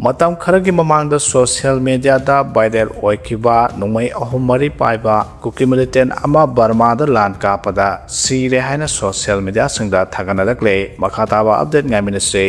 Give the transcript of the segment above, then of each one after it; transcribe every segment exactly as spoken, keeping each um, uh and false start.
ꯃꯇꯝ ꯈꯔꯒꯤ ꯃꯃꯥꯡꯗ ꯁꯣꯁꯤꯌꯦꯜ ꯃꯤꯗꯤꯌꯥꯗ ꯚꯥꯏꯔꯦꯜ ꯑꯣꯏꯈꯤꯕ ꯅꯣꯡꯃꯩ ꯑꯍꯨꯝ ꯃꯔꯤ ꯄꯥꯏꯕ ꯀꯨꯀꯤ ꯃꯤꯂꯤꯇꯦꯟ ꯑꯃ ꯕꯔꯃꯥꯗ ꯂꯥꯟ ꯀꯥꯞꯄꯗ ꯁꯤꯔꯦ ꯍꯥꯏꯅ ꯁꯣꯁꯤꯌꯦꯜ ꯃꯤꯗꯤꯌꯥꯁꯤꯡꯗ ꯊꯥꯒꯠꯅꯔꯛꯂꯦ꯫ ꯃꯈꯥ ꯇꯥꯕ ꯑꯞꯗꯦꯠ ꯉꯥꯏꯃꯤꯟꯅꯁꯤ꯫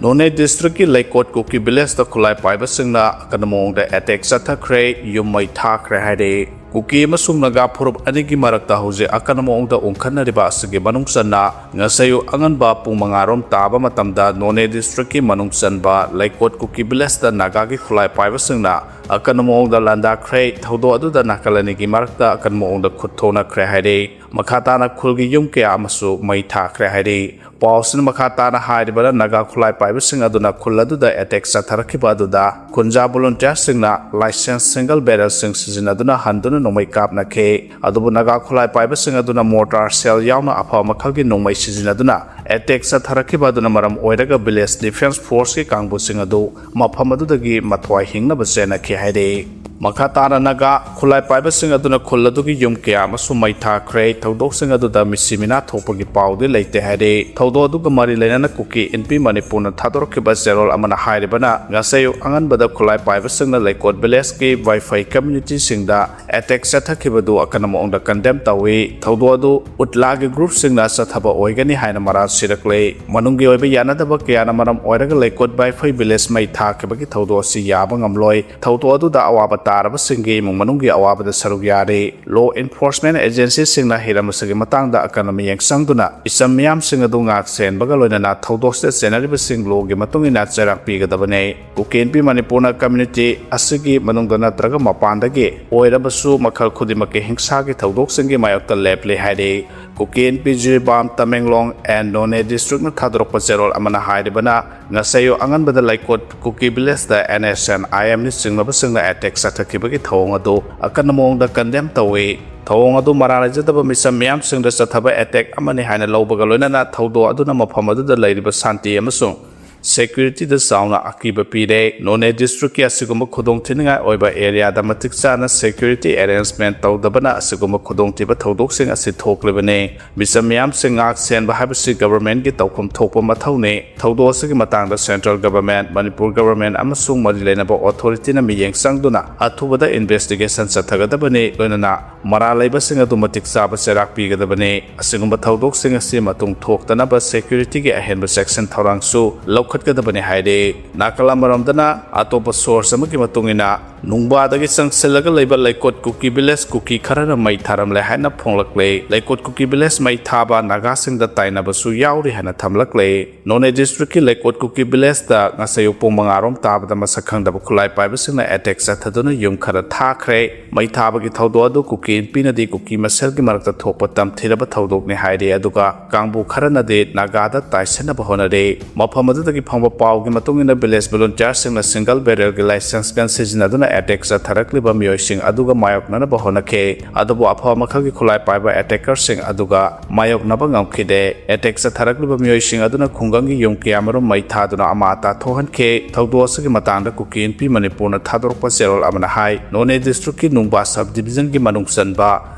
ꯅꯣꯅꯦ ꯗꯤꯁꯇ꯭ꯔꯤꯛꯀꯤ ꯂꯩꯀꯣꯠ ꯀꯨꯀꯤ ꯚꯤꯂꯦꯖꯇ ꯈꯨꯠꯂꯥꯏ ꯄꯥꯏꯕꯁꯤꯡꯅ ꯑꯀꯟꯕ ꯃꯑꯣꯡꯗ ꯑꯦꯇꯦꯛ ꯆꯠꯊꯈ꯭ꯔꯦ, ꯌꯨꯝ ꯃꯩ ꯊꯥꯈ꯭ꯔꯦ ꯍꯥꯏꯔꯦ꯫ ꯀꯨꯀꯤ ꯑꯃꯁꯨꯡ ꯅꯥꯒꯥ ꯐꯨꯔꯨꯞ ꯑꯅꯤꯒꯤ ꯃꯔꯛꯇ ꯍꯧꯖꯤꯛ ꯑꯀꯟꯕ ꯃꯑꯣꯡꯗ ꯎꯪꯈꯠꯅꯔꯤꯕ ꯑꯁꯤꯒꯤ ꯃꯅꯨꯡ ꯆꯟꯅ ꯉꯁꯤ ꯑꯌꯨꯛ ꯑꯉꯟꯕ ꯄꯨꯡ ꯃꯉꯥ ꯔꯣꯝ ꯇꯥꯕ ꯃꯇꯝꯗ ꯅꯣꯅꯦ ꯗꯤꯁꯇ꯭ꯔꯤꯛꯀꯤ ꯃꯅꯨꯡ ꯆꯟꯕ ꯂꯩꯀꯣꯠ ꯀꯨꯀꯤ ꯚꯤꯂꯦꯖꯇ ꯅꯥꯒꯥꯒꯤ ꯈꯨꯠꯂꯥꯏ ꯄꯥꯏꯕꯁꯤꯡꯅ ꯑꯀꯟꯕ ꯃꯑꯣꯡꯗ ꯂꯥꯟꯗꯥꯈ꯭ꯔꯦ꯫ ꯊꯧꯗꯣꯛ ꯑꯗꯨꯗ ꯅꯥꯀꯜ ꯑꯅꯤꯒꯤ ꯃꯔꯛꯇ ꯑꯀꯟꯕ ꯃꯑꯣꯡꯗ ꯈꯨꯠ ꯊꯣꯛꯅꯈ꯭ꯔꯦ ꯍꯥꯏꯔꯦ꯫ ꯃꯈꯥ ꯇꯥꯅ ꯈꯨꯜꯒꯤ ꯌꯨꯝ ꯀꯌꯥ ꯑꯃꯁꯨ ꯃꯩ ꯊꯥꯈ꯭ꯔꯦ ꯍꯥꯏꯔꯤ꯫ ꯄꯥꯎꯁꯤꯅ ꯃꯈꯥ ꯇꯥꯅ ꯍꯥꯏꯔꯤꯕꯅ ꯅꯥꯒꯥ ꯈꯨꯠꯂꯥꯏ ꯄꯥꯏꯕꯁꯤꯡ ꯑꯗꯨꯅ ꯈꯨꯜ ꯑꯗꯨꯗ ꯑꯦꯇꯦꯛ ꯆꯠꯊꯔꯛꯈꯤꯕ ꯑꯗꯨꯗ ꯈꯨꯟꯖꯥ ꯚꯣꯂꯨꯟꯇꯤꯌꯥꯔꯁꯤꯡꯅ ꯂꯥꯏꯁꯦꯟꯁ ꯁꯤꯡꯒꯜ ꯕꯦꯔꯦꯜꯁꯤꯡ ꯁꯤꯖꯤꯟꯅꯗꯨꯅ ꯍꯟꯗꯨꯅ ꯅꯣꯡꯃꯩ ꯀꯥꯞꯅꯈꯤ꯫ ꯑꯗꯨꯕꯨ ꯅꯥꯒꯥ ꯈꯨꯠꯂꯥꯏ ꯄꯥꯏꯕꯁꯤꯡ ꯑꯗꯨꯅ ꯃꯣꯔꯇꯥꯔ ꯁꯦꯜ ꯌꯥꯎꯅ ꯑꯐꯕ ꯃꯈꯜꯒꯤ ꯅꯣꯡꯃꯩ ꯁꯤꯖꯤꯟꯅꯗꯨꯅ ꯑꯦꯇꯦꯛ ꯆꯠꯊꯔꯛꯈꯤꯕ ꯑꯗꯨꯅ ꯃꯔꯝ ꯑꯣꯏꯔꯒ ꯚꯤꯂꯦꯖ ꯗꯤꯐꯦꯟꯁ ꯐꯣꯔꯁꯀꯤ ꯀꯥꯡꯕꯨꯁꯤꯡ ꯑꯗꯨ ꯃꯐꯝ ꯑꯗꯨꯗꯒꯤ ꯃꯊ꯭ꯋꯥꯏ ꯍꯤꯡꯅꯕ ꯆꯦꯟꯅꯈꯤ ꯍꯥꯏꯔꯤ꯫ ꯃꯈꯥ ꯇꯥꯅ ꯅꯥꯒꯥ ꯈꯨꯠꯂꯥꯏ ꯄꯥꯏꯕꯁꯤꯡ ꯑꯗꯨꯅ ꯈꯨꯜ ꯑꯗꯨꯒꯤ ꯌꯨꯝ ꯀꯌꯥ ꯑꯃꯁꯨ ꯃꯩ ꯊꯥꯈ꯭ꯔꯦ꯫ ꯊꯧꯗꯣꯛꯁꯤꯡ ꯑꯗꯨꯗ ꯃꯤꯁꯤ ꯃꯤꯅꯥ ꯊꯣꯛꯄꯒꯤ ꯄꯥꯎꯗꯤ ꯂꯩꯇꯦ ꯍꯥꯏꯔꯤ꯫ ꯊꯧꯗꯣꯛ ꯑꯗꯨꯒ ꯃꯔꯤ ꯂꯩꯅꯅ ꯀꯨꯀꯤ ꯏꯟꯄꯤ ꯃꯅꯤꯄꯨꯔꯅ ꯊꯥꯗꯣꯔꯛꯈꯤꯕ ꯆꯦꯔꯣꯜ ꯑꯃꯅ ꯍꯥꯏꯔꯤꯕꯅ ꯉꯁꯤ ꯑꯌꯨꯛ ꯑꯉꯟꯕꯗ ꯈꯨꯠꯂꯥꯏ ꯄꯥꯏꯕꯁꯤꯡꯅ ꯂꯩꯀꯣꯠ ꯚꯤꯂꯦꯖꯀꯤ ꯋꯥꯏꯐꯥꯏ ꯀꯝꯃ꯭ꯌꯨꯅꯤꯇꯤꯁꯤꯡꯗ ꯑꯦꯇꯦꯛ ꯆꯠꯊꯈꯤꯕꯗꯨ ꯑꯀꯟꯕ ꯃꯑꯣꯡꯗ ꯀꯟꯗꯦꯝ ꯇꯧꯏ꯫ ꯊꯧꯗꯣꯛ ꯑꯗꯨ ꯎꯠꯂꯥꯒꯤ ꯒ꯭ꯔꯨꯞꯁꯤꯡꯅ ꯆꯠꯊꯕ ꯑꯣꯏꯒꯅꯤ ꯍꯥꯏꯅ ꯃꯔꯥꯜ ꯁꯤꯔꯛꯂꯦ꯫ ꯃꯅꯨꯡꯒꯤ ꯑꯣꯏꯕ ꯌꯥꯅꯗꯕ ꯀꯌꯥꯅ ꯃꯔꯝ ꯑꯣꯏꯔꯒ ꯂꯩꯀꯣꯠ ꯕꯥꯏꯐꯩ ꯚꯤꯂꯦꯖ ꯃꯩ ꯊꯥꯈꯤꯕꯒꯤ ꯊꯧꯗꯣꯛ ꯑꯁꯤ ꯌꯥꯕ ꯉꯝꯂꯣꯏ꯫ ꯊꯧꯗꯣꯛ ꯑꯗꯨꯗ ꯑꯋꯥꯕ ꯇꯥꯔꯕꯁꯤꯡꯒꯤ ꯏꯃꯨꯡ ꯃꯅꯨꯡꯒꯤ ꯑꯋꯥꯕꯗ ꯁꯔꯨꯛ ꯌꯥꯔꯤ꯫ ꯂꯣ ꯏꯟꯐꯣꯔꯁꯃꯦꯟ ꯑꯦꯖꯦꯟꯁꯤꯁꯤꯡꯅ ꯍꯤꯔꯝ ꯑꯁꯤꯒꯤ ꯃꯇꯥꯡꯗ ꯑꯀꯟꯕ ꯃꯤꯠꯌꯦꯡ ꯆꯪꯗꯨꯅ ꯏꯆꯝ ꯃꯤꯌꯥꯝꯁꯤꯡ ꯑꯗꯨ ꯉꯥꯛ ꯁꯦꯟꯕꯒ ꯂꯣꯏꯅꯅ ꯊꯧꯗꯣꯛꯁꯤꯗ ꯆꯦꯟꯅꯔꯤꯕꯁꯤꯡ ꯂꯣꯒꯤ ꯃꯇꯨꯡ ꯏꯟꯅ ꯆꯩꯔꯥꯛ ꯄꯤꯒꯗꯕꯅꯤ꯫ ꯀꯨꯀꯤ ꯏꯟꯄꯤ ꯃꯅꯤꯄꯨꯔꯅ ꯀꯝꯃ꯭ꯌꯨꯅꯤꯇꯤ ꯑꯁꯤꯒꯤ ꯃꯅꯨꯡꯗ ꯅꯠꯇ꯭ꯔꯒ ꯃꯄꯥꯟꯗꯒꯤ ꯑꯣꯏꯔꯕꯁꯨ ꯃꯈꯜ ꯈꯨꯗꯤꯡꯃꯛꯀꯤ ꯍꯤꯡꯁꯥꯒꯤ ꯊꯧꯗꯣꯛꯁꯤꯡꯒꯤ ꯃꯥꯌꯣꯛꯇ ꯂꯦꯞꯂꯤ ꯍꯥꯏꯔꯤ꯫ ꯀꯨꯀꯤ ꯏꯟꯄꯤ ꯖꯤꯔꯤꯕꯥꯝ, ꯇꯃꯦꯡꯂꯣꯡ and ꯅꯣꯅꯦ ꯗꯤꯁꯇ꯭ꯔꯤꯛꯅ ꯊꯥꯗꯣꯔꯛꯄ ꯆꯦꯔꯣꯜ ꯑꯃꯅ ꯍꯥꯏꯔꯤꯕꯅ, ꯉꯁꯤ ꯑꯌꯨꯛ ꯑꯉꯟꯕꯗ ꯂꯩꯀꯣꯠ ꯀꯨꯀꯤ ꯚꯤꯂꯦꯖꯇ ꯑꯦꯟ ꯑꯦꯁ ꯑꯦꯟ ꯑꯥꯏ ꯑꯦꯝꯅ ꯆꯤꯡꯅꯕꯁꯤꯡꯅ ꯑꯦꯇꯦꯛ ꯆꯠꯊꯈꯤꯕꯒꯤ ꯊꯧꯑꯣꯡ ꯑꯗꯨ ꯑꯀꯟꯕ ꯃꯑꯣꯡꯗ ꯀꯟꯗꯦꯝ ꯇꯧꯏ꯫ ꯊꯧꯑꯣꯡ ꯑꯗꯨ ꯃꯔꯥꯜ ꯂꯩꯖꯗꯕ ꯃꯤꯆꯝ ꯃꯤꯌꯥꯝꯁꯤꯡꯗ ꯆꯠꯊꯕ ꯑꯦꯇꯦꯛ ꯑꯃꯅꯤ ꯍꯥꯏꯅ ꯂꯧꯕꯒ ꯂꯣꯏꯅꯅ ꯊꯧꯗꯣꯛ ꯑꯗꯨꯅ ꯃꯐꯝ ꯑꯗꯨꯗ ꯂꯩꯔꯤꯕ ꯁꯥꯟꯇꯤ ꯑꯃꯁꯨꯡ ꯁꯦꯀ꯭ꯌꯨꯔꯤꯇꯤꯗ ꯆꯥꯎꯅ ꯑꯀꯤꯕ ꯄꯤꯔꯦ꯫ ꯅꯣꯅꯦ ꯗꯤꯁꯇ꯭ꯔꯤꯛꯀꯤ ꯑꯁꯤꯒꯨꯝꯕ ꯈꯨꯗꯣꯡꯊꯤꯅꯤꯡꯉꯥꯏ ꯑꯣꯏꯕ ꯑꯦꯔꯤꯌꯥꯗ ꯃꯇꯤꯛ ꯆꯥꯅ ꯁꯦꯀ꯭ꯌꯨꯔꯤꯇꯤ ꯑꯦꯔꯦꯟꯖꯃꯦꯟ ꯇꯧꯗꯕꯅ ꯑꯁꯤꯒꯨꯝꯕ ꯈꯨꯗꯣꯡꯊꯤꯕ ꯊꯧꯗꯣꯛꯁꯤꯡ ꯑꯁꯤ ꯊꯣꯛꯂꯤꯕꯅꯤ꯫ ꯃꯤꯆꯝ ꯃꯤꯌꯥꯝꯁꯤꯡ ꯉꯥꯛ ꯁꯦꯟꯕ ꯍꯥꯏꯕꯁꯤ ꯒꯚꯔꯟꯃꯦꯟꯠꯀꯤ ꯇꯧꯐꯝ ꯊꯣꯛꯄ ꯃꯊꯧꯅꯤ꯫ ꯊꯧꯗꯣꯛ ꯑꯁꯤꯒꯤ ꯃꯇꯥꯡꯗ ꯁꯦꯟꯇ꯭ꯔꯦꯜ ꯒꯚꯔꯟꯃꯦꯟꯠ, ꯃꯅꯤꯄꯨꯔ ꯒꯚꯔꯟꯃꯦꯟꯠ ꯑꯃꯁꯨꯡ ꯃꯔꯤ ꯂꯩꯅꯕ ꯑꯣꯊꯣꯔꯤꯇꯤꯅ ꯃꯤꯠꯌꯦꯡ ꯆꯪꯗꯨꯅ ꯑꯊꯨꯕꯗ ꯏꯟꯚꯦꯁꯇꯤꯒꯦꯁꯟ ꯆꯠꯊꯒꯗꯕꯅꯤ꯫ ꯂꯣꯏꯅꯅ ꯃꯔꯥꯜ ꯂꯩꯕꯁꯤꯡ ꯑꯗꯨ ꯃꯇꯤꯛ ꯆꯥꯕ ꯆꯩꯔꯥꯛ ꯄꯤꯒꯗꯕꯅꯤ꯫ ꯑꯁꯤꯒꯨꯝꯕ ꯊꯧꯗꯣꯛꯁꯤꯡ ꯑꯁꯤ ꯃꯇꯨꯡ ꯊꯣꯛꯇꯅꯕ ꯁꯦꯀ꯭ꯌꯨꯔꯤꯇꯤꯒꯤ ꯑꯍꯦꯟꯕ ꯆꯦꯛꯁꯤꯟ ꯊꯧꯔꯥꯡꯁꯨ ꯂꯧꯈꯠꯀꯗꯕꯅꯤ ꯍꯥꯏꯔꯤ꯫ ꯅꯥꯀꯜ ꯑꯃꯔꯣꯝꯗꯅ, ꯑꯇꯣꯞꯄ ꯁꯣꯔꯁ ꯑꯃꯒꯤ ꯃꯇꯨꯡ ꯏꯟꯅ, ꯅꯨꯡꯕꯥꯗꯒꯤ ꯆꯪꯁꯤꯜꯂꯒ ꯂꯩꯕ ꯂꯩꯀꯣꯠ ꯀꯨꯀꯤ ꯚꯤꯂꯦꯖ ꯀꯨꯀꯤ ꯈꯔꯅ ꯃꯩ ꯊꯥꯔꯝꯂꯦ ꯍꯥꯏꯅ ꯐꯣꯡꯂꯛꯂꯦ꯫ ꯂꯩꯀꯣꯠ ꯀꯨꯀꯤ ꯚꯤꯂꯦꯖ ꯃꯩ ꯊꯥꯕ ꯅꯥꯒꯥꯁꯤꯡꯗ ꯇꯥꯏꯅꯕꯁꯨ ꯌꯥꯎꯔꯤ ꯍꯥꯏꯅ ꯊꯝꯂꯛꯂꯦ꯫ ꯅꯣꯅꯦ ꯗꯤꯁꯇ꯭ꯔꯤꯛꯀꯤ ꯂꯩꯀꯣꯠ ꯀꯨꯀꯤ ꯚꯤꯂꯦꯖꯇ ꯉꯁꯥꯏ ꯑꯌꯨꯛ ꯄꯨꯡ ꯃꯉꯥ ꯔꯣꯝ ꯇꯥꯕꯗ ꯃꯁꯛ ꯈꯪꯗꯕ ꯈꯨꯠꯂꯥꯏ ꯄꯥꯏꯕꯁꯤꯡꯅ ꯑꯦꯇꯦꯛ ꯆꯠꯊꯗꯨꯅ ꯌꯨꯝ ꯈꯔ ꯊꯥꯈ꯭ꯔꯦ꯫ ꯃꯩ ꯊꯥꯕꯒꯤ ꯊꯧꯗꯣꯛ ꯑꯗꯨ ꯀꯨꯀꯤ ꯏꯟꯄꯤꯅꯗꯤ ꯀꯨꯀꯤ ꯃꯁꯦꯜꯒꯤ ꯃꯔꯛꯇ ꯊꯣꯛꯄ ꯇꯝꯊꯤꯔꯕ ꯊꯧꯗꯣꯛꯅꯤ ꯍꯥꯏꯔꯤ, ꯑꯗꯨꯒ ꯀꯥꯡꯕꯨ ꯈꯔꯅꯗꯤ ꯅꯥꯒꯥꯗ ꯇꯥꯏꯁꯤꯟꯅꯕ ꯍꯣꯠꯅꯔꯤ꯫ ꯃꯐꯝ ꯑꯗꯨꯗꯒꯤ ꯐꯪꯕ ꯄꯥꯎꯒꯤ ꯃꯇꯨꯡ ꯏꯟꯅ, ꯚꯤꯂꯦꯖ ꯚꯣꯂꯨꯟꯇꯤꯌꯔꯁꯤꯡꯅ ꯁꯤꯡꯒꯜ ꯕꯦꯔꯦꯜꯒꯤ ꯂꯥꯏꯁꯦꯟꯁ ꯒꯟ ꯁꯤꯖꯤꯟꯅꯗꯨꯅ ꯑꯦꯇꯦꯛ ꯆꯠꯊꯔꯛꯂꯤꯕ ꯃꯤꯑꯣꯏꯁꯤꯡ ꯑꯗꯨꯒ ꯃꯥꯌꯣꯛꯅꯅꯕ ꯍꯣꯠꯅꯈꯤ꯫ ꯑꯗꯨꯕꯨ ꯑꯐꯕ ꯃꯈꯜꯒꯤ ꯈꯨꯠꯂꯥꯏ ꯄꯥꯏꯕ ꯑꯦꯇꯦꯀꯔꯁꯤꯡ ꯑꯗꯨꯒ ꯃꯥꯌꯣꯛꯅꯕ ꯉꯝꯈꯤꯗꯦ꯫ ꯑꯦꯇꯦꯛ ꯆꯠꯊꯔꯛꯂꯤꯕ ꯃꯤꯑꯣꯏꯁꯤꯡ ꯑꯗꯨꯅ ꯈꯨꯡꯒꯪꯒꯤ ꯌꯨꯝ ꯀꯌꯥꯃꯔꯨꯝ ꯃꯩ ꯊꯥꯗꯨꯅ ꯑꯃꯥ ꯑꯇꯥ ꯊꯣꯛꯍꯟꯈꯤ꯫ ꯊꯧꯗꯣꯛ ꯑꯁꯤꯒꯤ ꯃꯇꯥꯡꯗ ꯀꯨꯀꯤ ꯏꯟꯄꯤ ꯃꯅꯤꯄꯨꯔꯅ ꯊꯥꯗꯣꯔꯛꯄ ꯆꯦꯔꯣꯜ ꯑꯃꯅ ꯍꯥꯏ, ꯅꯣꯅꯦ ꯗꯤꯁꯇ꯭ꯔꯤꯛꯀꯤ ꯅꯨꯡꯕꯥ ꯁꯕ ꯗꯤꯕꯤꯖꯟꯒꯤ ꯃꯅꯨꯡ ꯆꯟꯕ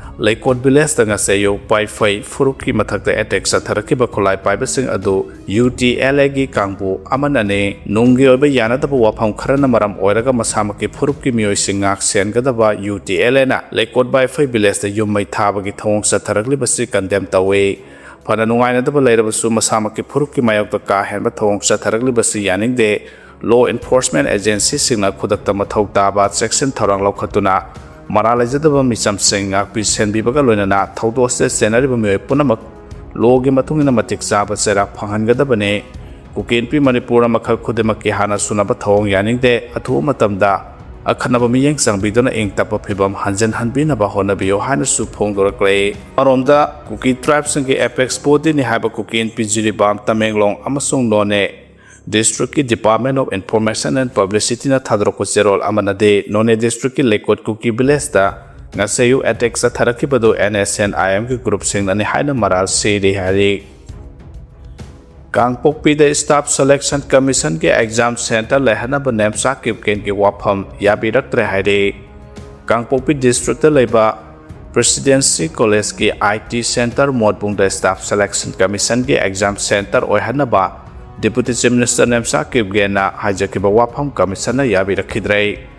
ꯂꯩꯀꯣꯠ ꯚꯤꯂꯦꯖꯇ ꯉꯁꯥꯏ ꯑꯌꯨꯛ ꯄꯥꯏꯐꯩ ꯐꯨꯔꯨꯞꯀꯤ ꯃꯊꯛꯇ ꯑꯦꯇꯦꯛ ꯆꯠꯊꯔꯛꯈꯤꯕ ꯈꯨꯠꯂꯥꯏ ꯄꯥꯏꯕꯁꯤꯡ ꯑꯗꯨ ꯌꯨ ꯇꯤ ꯑꯦꯜ ꯑꯦꯒꯤ ꯀꯥꯡꯕꯨ ꯑꯃꯅꯅꯤ꯫ ꯅꯨꯡꯒꯤ ꯑꯣꯏꯕ ꯌꯥꯅꯗꯕ ꯋꯥꯐꯝ ꯈꯔꯅ ꯃꯔꯝ ꯑꯣꯏꯔꯒ ꯃꯁꯥꯃꯛꯀꯤ ꯐꯨꯔꯨꯞꯀꯤ ꯃꯤꯑꯣꯏꯁꯤꯡ ꯉꯥꯛ ꯁꯦꯟꯒꯗꯕ ꯌꯨ ꯇꯤ ꯑꯦꯜ ꯑꯦꯅ ꯂꯩꯀꯣꯠ ꯕꯥꯏꯐꯩ ꯚꯤꯂꯦꯖꯇ ꯌꯨꯝ ꯃꯩ ꯊꯥꯕꯒꯤ ꯊꯧꯑꯣꯡ ꯆꯠꯊꯔꯛꯂꯤꯕꯁꯤ ꯀꯟꯗꯦꯝ ꯇꯧꯏ꯫ ꯐꯅ ꯅꯨꯡꯉꯥꯏꯅꯗꯕ ꯂꯩꯔꯕꯁꯨ ꯃꯁꯥꯃꯛꯀꯤ ꯐꯨꯔꯨꯞꯀꯤ ꯃꯥꯌꯣꯛꯇ ꯀꯥ ꯍꯦꯟꯕ ꯊꯧꯑꯣꯡ ꯆꯠꯊꯔꯛꯂꯤꯕꯁꯤ ꯌꯥꯅꯤꯡꯗꯦ꯫ ꯂꯣ ꯏꯟꯐꯣꯔꯁꯃꯦꯟ ꯑꯦꯖꯦꯟꯁꯤꯁꯤꯡꯅ ꯈꯨꯗꯛꯇ ꯃꯊꯧ ꯇꯥꯕ ꯆꯦꯛꯁꯤꯟ ꯊꯧꯔꯥꯡ ꯂꯧꯈꯠꯇꯨꯅ ꯃꯔꯥꯜ ꯂꯩꯖꯗꯕ ꯃꯤꯆꯝꯁꯤꯡ ꯉꯥꯛꯄꯤ ꯁꯦꯟꯕꯤꯕꯒ ꯂꯣꯏꯅꯅ ꯊꯧꯗꯣꯛ ꯑꯁꯤꯗ ꯆꯦꯟꯅꯔꯤꯕ ꯃꯤꯑꯣꯏ ꯄꯨꯝꯅꯃꯛ ꯂꯣꯒꯤ ꯃꯇꯨꯡ ꯏꯟꯅ ꯃꯇꯤꯛ ꯆꯥꯕ ꯆꯩꯔꯥꯛ ꯐꯪꯍꯟꯒꯗꯕꯅꯤ꯫ ꯀꯨꯀꯤ ꯏꯟꯄꯤ ꯃꯅꯤꯄꯨꯔꯅ ꯃꯈꯜ ꯈꯨꯗꯤꯡꯃꯛꯀꯤ ꯍꯥꯟꯅ ꯁꯨꯅꯕ ꯊꯧꯑꯣꯡ ꯌꯥꯅꯤꯡꯗꯦ꯫ ꯑꯊꯨꯕ ꯃꯇꯝꯗ ꯑꯈꯟꯅꯕ ꯃꯤꯠꯌꯦꯡ ꯆꯪꯕꯤꯗꯨꯅ ꯏꯪ ꯇꯞꯄ ꯐꯤꯕꯝ ꯍꯟꯖꯤꯟꯍꯟꯕꯤꯅꯕ ꯍꯣꯠꯅꯕꯤꯌꯨ ꯍꯥꯏꯅꯁꯨ ꯐꯣꯡꯗꯣꯔꯛꯂꯦ꯫ ꯑꯃꯔꯣꯝꯗ, ꯀꯨꯀꯤ ꯇ꯭ꯔꯥꯏꯕꯁꯤꯡꯒꯤ ꯑꯦꯄꯦꯛꯁ ꯕꯣꯗꯤꯅꯤ ꯍꯥꯏꯕ ꯀꯨꯀꯤ ꯏꯟꯄꯤ ꯖꯤꯔꯤꯕꯥꯝ, ꯇꯃꯦꯡꯂꯣꯡ ꯑꯃꯁꯨꯡ ꯅꯣꯅꯦ ꯗꯤꯁꯇ꯭ꯔꯤꯛꯀꯤ ꯗꯤꯄꯥꯔꯠꯃꯦꯟ ꯑꯣꯐ ꯏꯟꯐꯣꯔꯃꯦꯁꯟ ꯑꯦꯟ ꯄꯕ꯭ꯂꯤꯁꯤꯇꯤꯅ ꯊꯥꯗꯣꯔꯛꯄ ꯆꯦꯔꯣꯜ ꯑꯃꯅꯗꯤ, ꯅꯣꯅꯦ ꯗꯤꯁꯇ꯭ꯔꯤꯛꯀꯤ ꯂꯩꯀꯣꯠ ꯀꯨꯀꯤ ꯚꯤꯂꯦꯖꯇ ꯉꯁꯥꯏ ꯑꯌꯨꯛ ꯑꯦꯇꯦꯛ ꯆꯠꯊꯔꯛꯈꯤꯕꯗꯨ ꯑꯦꯟ ꯑꯦꯁ ꯑꯦꯟ ꯑꯥꯏ ꯑꯦꯝꯒꯤ ꯒ꯭ꯔꯨꯞꯁꯤꯡꯅꯅꯤ ꯍꯥꯏꯅ ꯃꯔꯥꯜ ꯁꯤꯔꯤ ꯍꯥꯏꯔꯤ꯫ ꯀꯥꯡꯄꯣꯛꯄꯤꯗ Staff Selection Commissionꯒꯤ exam centre ꯂꯩꯍꯟꯅꯕ Nemcha ꯀꯤꯞꯒꯦꯟꯒꯤ ꯋꯥꯐꯝ ꯌꯥꯕꯤꯔꯛꯇ꯭ꯔꯦ ꯍꯥꯏꯔꯤ꯫ ꯀꯥꯡꯄꯣꯛꯄꯤ districtꯇ ꯂꯩꯕ Presidency Collegeꯀꯤ I T Centre ꯃꯣꯠꯕꯨꯡꯗ Staff Selection Commissionꯒꯤ exam centre ꯑꯣꯏꯍꯟꯅꯕ Deputy Chief Minister ꯅꯦꯝꯆꯥ ꯀꯤꯞꯒꯦꯟꯅ ꯍꯥꯏꯖꯈꯤꯕ ꯋꯥꯐꯝ Commissionꯅ ꯌꯥꯕꯤꯔꯛꯈꯤꯗ꯭ꯔꯦ꯫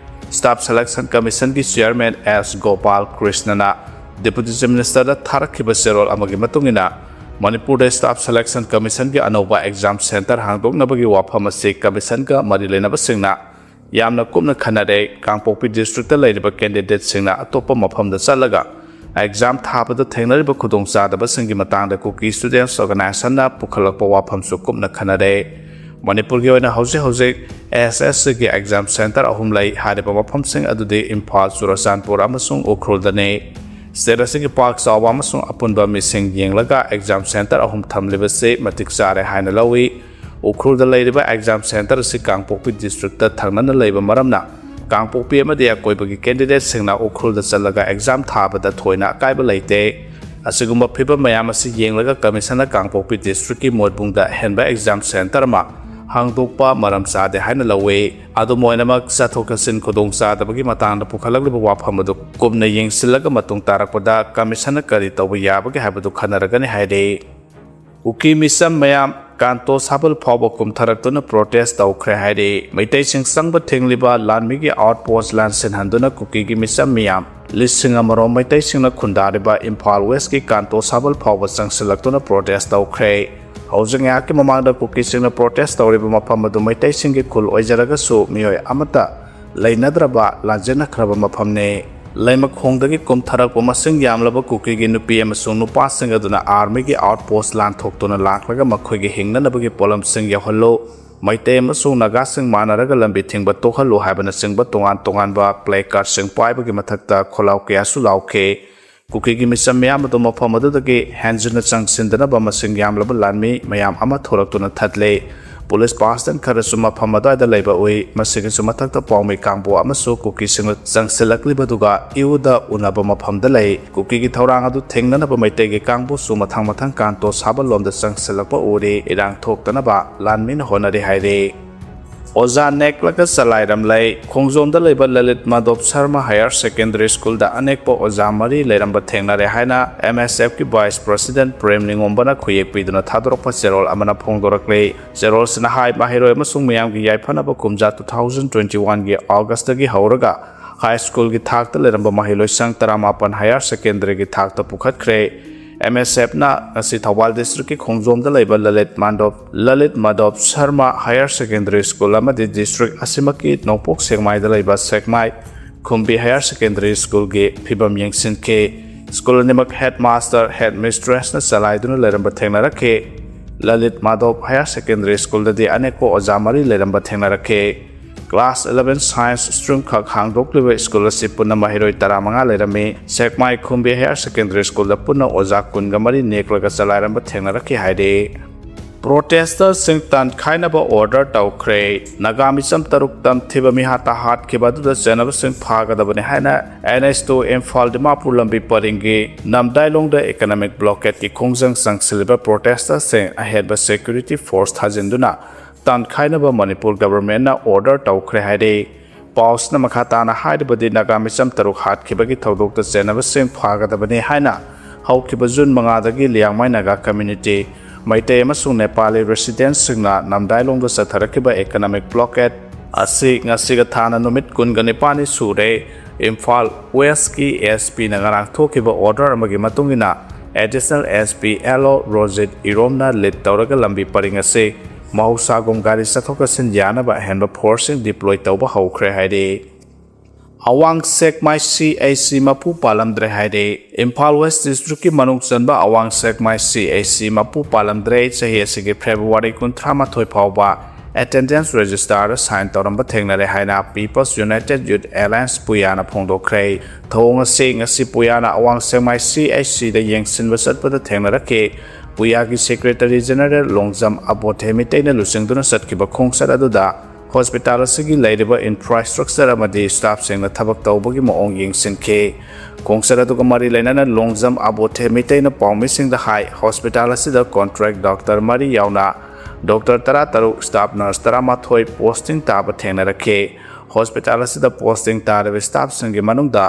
Staff Selection Commissionꯒꯤ Chairman S Gopal ꯀ꯭ꯔꯤꯁꯅꯅ Deputy Chief Ministerꯗ ꯊꯥꯔꯛꯈꯤꯕ ꯆꯦꯔꯣꯜ ꯑꯃꯒꯤ ꯃꯇꯨꯡ ꯏꯟꯅ, ꯃꯅꯤꯄꯨꯔꯗ Staff Selection Commissionꯒꯤ ꯑꯅꯧꯕ exam centre ꯍꯥꯡꯗꯣꯛꯅꯕꯒꯤ ꯋꯥꯐꯝ ꯑꯁꯤ Commissionꯒ ꯃꯔꯤ ꯂꯩꯅꯕꯁꯤꯡꯅ ꯌꯥꯝꯅ ꯀꯨꯞꯅ ꯈꯟꯅꯔꯦ꯫ ꯀꯥꯡꯄꯣꯛꯄꯤ districtꯇ ꯂꯩꯔꯤꯕ candidateꯁꯤꯡꯅ ꯑꯇꯣꯞꯄ ꯃꯐꯝꯗ ꯆꯠꯂꯒ exam ꯊꯥꯕꯗ ꯊꯦꯡꯅꯔꯤꯕ ꯈꯨꯗꯣꯡꯆꯥꯗꯕꯁꯤꯡꯒꯤ ꯃꯇꯥꯡꯗ Kuki Students Organizationꯅ ꯄꯨꯈꯠꯂꯛꯄ ꯋꯥꯐꯝꯁꯨ ꯀꯨꯞꯅ ꯈꯟꯅꯔꯦ꯫ ꯃꯅꯤꯄꯨꯔꯒꯤ ꯑꯣꯏꯅ ꯍꯧꯖꯤꯛ ꯍꯧꯖꯤꯛ S S Cꯒꯤ exam centre ꯑꯍꯨꯝ ꯂꯩ꯫ ꯍꯥꯏꯔꯤꯕ ꯃꯐꯝꯁꯤꯡ ꯑꯗꯨꯗꯤ ꯏꯝꯐꯥꯜ, ꯆꯨꯔꯆꯥꯟꯄꯨꯔ ꯑꯃꯁꯨꯡ ꯎꯈ꯭ꯔꯨꯜꯗꯅꯤ꯫ State ꯑꯁꯤꯒꯤ ꯄꯥꯛ ꯆꯥꯎꯕ ꯑꯃꯁꯨꯡ ꯑꯄꯨꯟꯕ ꯃꯤꯁꯤꯡ ꯌꯦꯡꯂꯒ exam centre ꯑꯍꯨꯝ ꯊꯝꯂꯤꯕꯁꯤ ꯃꯇꯤꯛ ꯆꯥꯔꯦ ꯍꯥꯏꯅ ꯂꯧꯏ꯫ ꯎꯈ꯭ꯔꯨꯜꯗ ꯂꯩꯔꯤꯕ exam centre ꯑꯁꯤ ꯀꯥꯡꯄꯣꯛꯄꯤ districtꯇ ꯊꯪꯅꯅ ꯂꯩꯕ ꯃꯔꯝꯅ, ꯀꯥꯡꯄꯣꯛꯄꯤ ꯑꯃꯗꯤ ꯑꯀꯣꯏꯕꯒꯤ candidateꯁꯤꯡꯅ ꯎꯈ꯭ꯔꯨꯜꯗ ꯆꯠꯂꯒ exam ꯊꯥꯕꯗ ꯊꯣꯏꯅ ꯑꯀꯥꯏꯕ ꯂꯩꯇꯦ꯫ ꯑꯁꯤꯒꯨꯝꯕ ꯐꯤꯚꯝ ꯃꯌꯥꯝ ꯑꯁꯤ ꯌꯦꯡꯂꯒ Commissionꯅ ꯀꯥꯡꯄꯣꯛꯄꯤ districtꯀꯤ ꯃꯣꯠꯕꯨꯡꯗ ꯑꯍꯦꯟꯕ exam centre ꯑꯃ ꯍꯥꯡꯗꯣꯛꯄ ꯃꯔꯝ ꯆꯥꯗꯦ ꯍꯥꯏꯅ ꯂꯧꯏ꯫ ꯑꯗꯨꯝ ꯑꯣꯏꯅꯃꯛ, ꯆꯠꯊꯣꯛ ꯆꯠꯁꯤꯟ ꯈꯨꯗꯣꯡꯆꯥꯗꯕꯒꯤ ꯃꯇꯥꯡꯗ ꯄꯨꯈꯠꯂꯛꯂꯤꯕ ꯋꯥꯐꯝ ꯑꯗꯨ ꯀꯨꯞꯅ ꯌꯦꯡꯁꯤꯜꯂꯒ ꯃꯇꯨꯡ ꯇꯥꯔꯛꯄꯗ Commissionꯅ ꯀꯔꯤ ꯇꯧꯕ ꯌꯥꯕꯒꯦ ꯍꯥꯏꯕꯗꯨ ꯈꯟꯅꯔꯒꯅꯤ ꯍꯥꯏꯔꯤ꯫ ꯀꯨꯀꯤ ꯃꯤꯆꯝ ꯃꯌꯥꯝ ꯀꯥꯟꯇꯣ ꯁꯥꯕꯜ ꯐꯥꯎꯕ ꯀꯨꯝꯊꯔꯛꯇꯨꯅ protest ꯇꯧꯈ꯭ꯔꯦ ꯍꯥꯏꯔꯤ꯫ ꯃꯩꯇꯩꯁꯤꯡ ꯆꯪꯕ ꯊꯤꯡꯂꯤꯕ ꯂꯥꯟꯃꯤꯒꯤ outpost ꯂꯥꯟꯁꯤꯟꯍꯟꯗꯨꯅ ꯀꯨꯀꯤꯒꯤ ꯃꯤꯆꯝ ꯃꯤꯌꯥꯝ ꯂꯤꯁꯤꯡ ꯑꯃꯔꯣꯝ ꯃꯩꯇꯩꯁꯤꯡꯅ ꯈꯨꯟꯗꯥꯔꯤꯕ ꯏꯝꯐꯥꯜ Westꯀꯤ ꯀꯥꯟꯇꯣ ꯁꯥꯕꯜ ꯐꯥꯎꯕ ꯆꯪꯁꯤꯜꯂꯛꯇꯨꯅ protest ꯇꯧꯈ꯭ꯔꯦ꯫ ꯍꯧꯖꯤꯛ ꯉꯥꯏꯍꯥꯛꯀꯤ ꯃꯃꯥꯡꯗ ꯀꯨꯀꯤꯁꯤꯡꯅ protest ꯇꯧꯔꯤꯕ ꯃꯐꯝ ꯑꯗꯨ ꯃꯩꯇꯩꯁꯤꯡꯒꯤ ꯈꯨꯜ ꯑꯣꯏꯖꯔꯒꯁꯨ ꯃꯤꯑꯣꯏ ꯑꯃꯠꯇ ꯂꯩꯅꯗ꯭ꯔꯕ ꯂꯥꯟꯖꯦꯟꯅꯈ꯭ꯔꯕ ꯃꯐꯝꯅꯤ꯫ ꯂꯩꯃꯈꯣꯡꯗꯒꯤ ꯀꯨꯝꯊꯔꯛꯄ ꯃꯁꯤꯡ ꯌꯥꯝꯂꯕ ꯀꯨꯀꯤꯒꯤ ꯅꯨꯄꯤ ꯑꯃꯁꯨꯡ ꯅꯨꯄꯥꯁꯤꯡ ꯑꯗꯨꯅ armyꯒꯤ outpost ꯂꯥꯟꯊꯣꯛꯇꯨꯅ ꯂꯥꯛꯂꯒ ꯃꯈꯣꯏꯒꯤ ꯍꯤꯡꯅꯅꯕꯒꯤ ꯄꯣꯠꯂꯝꯁꯤꯡ ꯌꯧꯍꯜꯂꯨ, ꯃꯩꯇꯩ ꯑꯃꯁꯨꯡ ꯅꯥꯒꯥꯁꯤꯡ ꯃꯥꯟꯅꯔꯒ ꯂꯝꯕꯤ ꯊꯤꯡꯕ ꯇꯣꯛꯍꯜꯂꯨ ꯍꯥꯏꯕꯅꯆꯤꯡꯕ ꯇꯣꯉꯥꯟ ꯇꯣꯉꯥꯟꯕ placardꯁꯤꯡ ꯄꯥꯏꯕꯒꯤ ꯃꯊꯛꯇ ꯈꯣꯜꯂꯥꯎ ꯀꯌꯥꯁꯨ ꯂꯥꯎꯈꯤ꯫ ꯀꯨꯀꯤꯒꯤ ꯃꯤꯆꯝ ꯃꯤꯌꯥꯝ ꯑꯗꯨ ꯃꯐꯝ ꯑꯗꯨꯗꯒꯤ ꯍꯦꯟꯖꯤꯟꯅ ꯆꯪꯁꯤꯟꯗꯅꯕ ꯃꯁꯤꯡ ꯌꯥꯝꯂꯕ ꯂꯥꯟꯃꯤ ꯃꯌꯥꯝ ꯑꯃ ꯊꯣꯔꯛꯇꯨꯅ ꯊꯠꯂꯦ꯫ ꯄꯨꯂꯤꯁ ꯄꯥꯔꯁꯟ ꯈꯔꯁꯨ ꯃꯐꯝ ꯑꯗꯨꯋꯥꯏꯗ ꯂꯩꯕ ꯎꯏ꯫ ꯃꯁꯤꯒꯤꯁꯨ ꯃꯊꯛꯇ ꯄꯥꯎꯃꯤ ꯀꯥꯡꯕꯨ ꯑꯃꯁꯨ ꯀꯨꯀꯤꯁꯤꯡꯅ ꯆꯪꯁꯤꯜꯂꯛꯂꯤꯕꯗꯨꯒ ꯏꯌꯨꯗ ꯎꯅꯕ ꯃꯐꯝꯗ ꯂꯩ꯫ ꯀꯨꯀꯤꯒꯤ ꯊꯧꯔꯥꯡ ꯑꯗꯨ ꯊꯦꯡꯅꯅꯕ ꯃꯩꯇꯩꯒꯤ ꯀꯥꯡꯕꯨꯁꯨ ꯃꯊꯪ ꯃꯊꯪ ꯀꯥꯟꯇꯣ ꯁꯥꯕ ꯂꯣꯝꯗ ꯆꯪꯁꯤꯜꯂꯛꯄ ꯎꯔꯤ꯫ ꯏꯔꯥꯡ ꯊꯣꯛꯇꯅꯕ ꯂꯥꯟꯃꯤꯅ ꯍꯣꯠꯅꯔꯤ ꯍꯥꯏꯔꯤ꯫ ꯑꯣꯖꯥ ꯅꯦꯛꯂꯒ ꯆꯂꯥꯏꯔꯝꯂꯩ꯫ ꯈꯣꯡꯖꯣꯝꯗ ꯂꯩꯕ ꯂꯂꯤꯠ ꯃꯥꯙꯣꯞ ꯁꯔꯃ ꯍꯥꯌꯔ ꯁꯦꯀꯦꯟꯗꯔꯤ ꯁ꯭ꯀꯨꯜꯗ ꯑꯅꯦꯛꯄ ꯑꯣꯖꯥ ꯃꯔꯤ ꯂꯩꯔꯝꯕ ꯊꯦꯡꯅꯔꯦ ꯍꯥꯏꯅ ꯑꯦꯝ ꯑꯦꯁ ꯑꯦꯐꯀꯤ ꯚꯥꯏꯁ ꯄ꯭ꯔꯁꯤꯗꯦꯟꯠ ꯄ꯭ꯔꯦꯝ ꯅꯤꯉꯣꯝꯕꯅ ꯈꯨꯌꯦꯛ ꯄꯤꯗꯨꯅ ꯊꯥꯗꯣꯔꯛꯄ ꯆꯦꯔꯣꯜ ꯑꯃꯅ ꯐꯣꯡꯗꯣꯔꯛꯂꯤ꯫ ꯆꯦꯔꯣꯜꯁꯤꯅ ꯍꯥꯏ, ꯃꯍꯩꯔꯣꯏ ꯑꯃꯁꯨꯡ ꯃꯤꯌꯥꯝꯒꯤ ꯌꯥꯏꯐꯅꯕ ꯀꯨꯝꯖꯥ ꯇꯨ ꯊꯥꯎꯖꯟ ꯇ꯭ꯋꯦꯟꯇꯤ ꯋꯥꯟꯒꯤ ꯑꯣꯒꯁꯇꯒꯤ ꯍꯧꯔꯒ ꯍꯥꯏ ꯁ꯭ꯀꯨꯜꯒꯤ ꯊꯥꯛꯇ ꯂꯩꯔꯝꯕ ꯃꯍꯩꯂꯣꯏꯁꯪ ꯇꯔꯥꯃꯥꯄꯟ ꯍꯥꯌꯔ ꯁꯦꯀꯦꯟꯗꯔꯤꯒꯤ ꯊꯥꯛꯇ ꯄꯨꯈꯠꯈ꯭ꯔꯦ꯫ ꯑꯦꯝ ꯑꯦꯁ ꯑꯦꯐꯅ ꯉꯁꯤ ꯊꯧꯕꯥꯜ ꯗꯤꯁꯇ꯭ꯔꯤꯛꯀꯤ ꯈꯣꯡꯖꯣꯝꯗ ꯂꯩꯕ Lalit Madhop, Lalit Madhop Sharma higher secondary school ꯑꯃꯗꯤ ꯗꯤꯁꯇ꯭ꯔꯤꯛ ꯑꯁꯤꯃꯛꯀꯤ ꯅꯣꯡꯄꯣꯛ ꯁꯦꯛꯃꯥꯏꯗ ꯂꯩꯕ ꯁꯦꯛꯃꯥꯏ ꯈꯨꯝꯕꯤ ꯍꯥꯌꯔ ꯁꯦꯀꯦꯟꯗꯔꯤ ꯁ꯭ꯀꯨꯜꯒꯤ ꯐꯤꯕꯝ ꯌꯦꯡꯁꯤꯟꯈꯤ꯫ ꯁ꯭ꯀꯨꯜ ꯑꯅꯤꯃꯛ ꯍꯦꯗ ꯃꯥꯁꯇꯔ, ꯍꯦꯗ ꯃꯤꯁꯇ꯭ꯔꯦꯁꯅ ꯆꯂꯥꯏꯗꯨꯅ ꯂꯩꯔꯝꯕ ꯊꯦꯡꯅꯔꯛꯈꯤ꯫ ꯂꯂꯤꯠ ꯃꯥꯙꯣꯞ ꯍꯥꯌꯔ ꯁꯦꯀꯦꯟꯗꯔꯤ ꯁ꯭ꯀꯨꯜꯗꯗꯤ ꯑꯅꯦꯛꯄ ꯑꯣꯖꯥ ꯃꯔꯤ ꯂꯩꯔꯝꯕ ꯊꯦꯡꯅꯔꯛꯈꯤ꯫ ꯀ꯭ꯂꯥꯁ ꯏꯂꯚꯦꯟ ꯁꯥꯏꯟꯁ ꯁ꯭ꯇ꯭ꯔꯤꯝ ꯈꯛ ꯍꯥꯡꯗꯣꯛꯂꯤꯕ ꯁ꯭ꯀꯨꯜ ꯑꯁꯤ ꯄꯨꯟꯅ ꯃꯍꯩꯔꯣꯏ ꯇꯔꯥꯃꯉꯥ ꯂꯩꯔꯝꯃꯤ꯫ ꯁꯦꯛꯃꯥꯏ ꯈꯨꯝꯕꯤ ꯍꯥꯌꯔ ꯁꯦꯀꯦꯟꯗꯔꯤ ꯁ꯭ꯀꯨꯜꯗ ꯄꯨꯟꯅ ꯑꯣꯖꯥ ꯀꯨꯟꯒ ꯃꯔꯤ ꯅꯦꯛꯂꯒ ꯆꯂꯥꯏꯔꯝꯕ ꯊꯦꯡꯅꯔꯛꯈꯤ ꯍꯥꯏꯔꯤ꯫ ꯄ꯭ꯔꯣꯇꯦꯁꯇꯔꯁꯤꯡ ꯇꯥꯟꯈꯥꯏꯅꯕ ꯑꯣꯔꯗꯔ ꯇꯧꯈ꯭ꯔꯦ꯫ ꯅꯥꯒꯥ ꯃꯤꯆꯝ ꯇꯔꯨꯛ ꯇꯝꯊꯤꯕ ꯃꯤꯍꯥꯠꯇ ꯍꯥꯠꯈꯤꯕ ꯑꯗꯨꯗ ꯆꯦꯟꯅꯕꯁꯤꯡ ꯐꯥꯒꯗꯕꯅꯤ ꯍꯥꯏꯅ N H two Imphal Dimapur ꯂꯝꯕꯤ ꯄꯔꯤꯡꯒꯤ ꯅꯝꯗꯥꯏꯂꯣꯡꯗ ꯏꯀꯣꯅꯣꯃꯤꯛ ꯕ꯭ꯂꯣꯀꯦꯠꯀꯤ ꯈꯣꯡꯖꯪ ꯆꯪꯁꯤꯜꯂꯤꯕ ꯄ꯭ꯔꯣꯇꯦꯁꯇꯔꯁꯤꯡ ꯑꯍꯦꯟꯕ ꯁꯦꯀ꯭ꯌꯨꯔꯤꯇꯤ ꯐꯣꯔꯁ ꯊꯥꯖꯤꯟꯗꯨꯅ ꯇꯥꯟꯈꯥꯏꯅꯕ ꯃꯅꯤꯄꯨꯔ ꯒꯚꯔꯟꯃꯦꯟꯠꯅ ꯑꯣꯔꯗꯔ ꯇꯧꯈ꯭ꯔꯦ ꯍꯥꯏꯔꯤ꯫ ꯄꯥꯎꯁꯤꯅ ꯃꯈꯥ ꯇꯥꯅ ꯍꯥꯏꯔꯤꯕꯗꯤ, ꯅꯥꯒꯥ ꯃꯤꯆꯝ ꯇꯔꯨꯛ ꯍꯥꯠꯈꯤꯕꯒꯤ ꯊꯧꯗꯣꯛꯇ ꯆꯦꯟꯅꯕꯁꯤꯡ ꯐꯥꯒꯗꯕꯅꯤ ꯍꯥꯏꯅ ꯍꯧꯈꯤꯕ ꯖꯨꯟ ꯃꯉꯥꯗꯒꯤ ꯂꯤꯌꯥꯡꯃꯩ ꯅꯥꯒꯥ ꯀꯝꯃ꯭ꯌꯨꯅꯤꯇꯤ, ꯃꯩꯇꯩ ꯑꯃꯁꯨꯡ ꯅꯦꯄꯥꯂꯤ ꯔꯦꯁꯤꯗꯦꯟꯠꯁꯤꯡꯅ ꯅꯝꯗꯥꯏꯂꯣꯡꯗ ꯆꯠꯊꯔꯛꯈꯤꯕ ꯏꯀꯣꯅꯣꯃꯤꯛ ꯕ꯭ꯂꯣꯀꯦꯠ ꯑꯁꯤ ꯉꯁꯤꯒ ꯊꯥꯅ ꯅꯨꯃꯤꯠ ꯀꯨꯟꯒ ꯅꯤꯄꯥꯟꯅꯤ ꯁꯨꯔꯦ꯫ ꯏꯝꯐꯥꯜ ꯋꯦꯁ꯭ꯠꯀꯤ ꯑꯦꯁ ꯄꯤꯅ ꯉꯔꯥꯡ ꯊꯣꯛꯈꯤꯕ ꯑꯣꯔꯗꯔ ꯑꯃꯒꯤ ꯃꯇꯨꯡ ꯏꯟꯅ, ꯑꯦꯗꯤꯁꯅꯦꯜ ꯑꯦꯁ ꯄꯤ ꯑꯦꯜ ꯑꯣ ꯔꯣꯖꯤꯠ ꯏꯔꯣꯝꯅ ꯂꯤꯗ ꯇꯧꯔꯒ ꯂꯝꯕꯤ ꯄꯔꯤꯡ ꯑꯁꯤ ꯃꯍꯧꯁꯥꯒꯨꯝ ꯒꯥꯔꯤ ꯆꯠꯊꯣꯛ ꯆꯠꯁꯤꯟ ꯌꯥꯅꯕ ꯑꯍꯦꯟꯕ ꯐꯣꯔꯁꯁꯤꯡ ꯗꯤꯄ꯭ꯂꯣꯏ ꯇꯧꯕ ꯍꯧꯈ꯭ꯔꯦ ꯍꯥꯏꯔꯤ꯫ ꯑꯋꯥꯡ ꯁꯦꯛꯃꯥꯏ ꯁꯤ ꯑꯩꯆ ꯁꯤ ꯃꯄꯨ ꯄꯥꯜꯂꯝꯗ꯭ꯔꯦ ꯍꯥꯏꯔꯦ꯫ ꯏꯝꯐꯥꯜ ꯋꯦꯁ꯭ꯠ ꯗꯤꯁꯇ꯭ꯔꯤꯛꯀꯤ ꯃꯅꯨꯡ ꯆꯟꯕ ꯑꯋꯥꯡ ꯁꯦꯛꯃꯥꯏ ꯁꯤ ꯑꯩꯆ ꯁꯤ ꯃꯄꯨ ꯄꯥꯜꯂꯝꯗ꯭ꯔꯦ꯫ ꯆꯍꯤ ꯑꯁꯤꯒꯤ ꯐꯦꯕ꯭ꯔꯨꯋꯥꯔꯤ ꯀꯨꯟꯊ꯭ꯔꯥ ꯃꯥꯊꯣꯏ ꯐꯥꯎꯕ ꯑꯦꯇꯦꯟꯗꯦꯟꯁ ꯔꯦꯖꯤꯁꯇꯥꯔꯗ ꯁꯥꯏꯟ ꯇꯧꯔꯝꯕ ꯊꯦꯡꯅꯔꯦ ꯍꯥꯏꯅ ꯄꯤꯄꯜꯁ ꯌꯨꯅꯥꯏꯇꯦꯗ ꯌꯨꯠ ꯑꯦꯂꯥꯌꯟꯁ ꯄꯨꯌꯥꯅ ꯐꯣꯡꯗꯣꯛꯈ꯭ꯔꯦ꯫ ꯊꯧꯑꯣꯡ ꯑꯁꯤ ꯉꯁꯤ ꯄꯨꯌꯥꯅ ꯑꯋꯥꯡ ꯁꯦꯛꯃꯥꯏ ꯁꯤ ꯑꯩꯆ ꯁꯤꯗ ꯌꯦꯡꯁꯤꯟꯕ ꯆꯠꯄꯗ ꯊꯦꯡꯅꯔꯛꯈꯤ꯫ ꯄꯨꯌꯥꯒꯤ ꯁꯦꯀ꯭ꯔꯦꯇꯔꯤ ꯖꯦꯅꯔꯦꯜ ꯂꯣꯡꯖꯝ ꯑꯕꯣꯊꯦ ꯃꯤꯇꯩꯅ ꯂꯨꯆꯤꯡꯗꯨꯅ ꯆꯠꯈꯤꯕ ꯈꯣꯡꯆꯠ ꯑꯗꯨꯗ ꯍꯣꯁꯄꯤꯇꯥꯜ ꯑꯁꯤꯒꯤ ꯂꯩꯔꯤꯕ ꯏꯟꯐ꯭ꯔꯥꯁ꯭ꯇ꯭ꯔꯛꯆꯔ ꯑꯃꯗꯤ ꯁ꯭ꯇꯥꯐꯁꯤꯡꯅ ꯊꯕꯛ ꯇꯧꯕꯒꯤ ꯃꯑꯣꯡ ꯌꯦꯡꯁꯤꯟꯈꯤ꯫ ꯈꯣꯡꯆꯠ ꯑꯗꯨꯒ ꯃꯔꯤ ꯂꯩꯅꯅ ꯂꯣꯡꯖꯝ ꯑꯕꯣꯊꯦ ꯃꯤꯇꯩꯅ ꯄꯥꯎꯃꯤꯁꯤꯡꯗ ꯍꯥꯏ, ꯍꯣꯁꯄꯤꯇꯥꯜ ꯑꯁꯤꯗ ꯀꯣꯟꯇ꯭ꯔꯦꯛ ꯗꯣꯛꯇꯔ ꯃꯔꯤ ꯌꯥꯎꯅ ꯗꯣꯛꯇꯔ ꯇꯔꯥꯇꯔꯨꯛ, ꯁ꯭ꯇꯥꯐ ꯅꯔꯁ ꯇꯔꯥꯃꯥꯊꯣꯏ ꯄꯣꯁꯇꯤꯡ ꯇꯥꯕ ꯊꯦꯡꯅꯔꯛꯈꯤ꯫ ꯍꯣꯁꯄꯤꯇꯥꯜ ꯑꯁꯤꯗ ꯄꯣꯁꯇꯤꯡ ꯇꯥꯔꯤꯕ ꯁ꯭ꯇꯥꯐꯁꯤꯡꯒꯤ ꯃꯅꯨꯡꯗ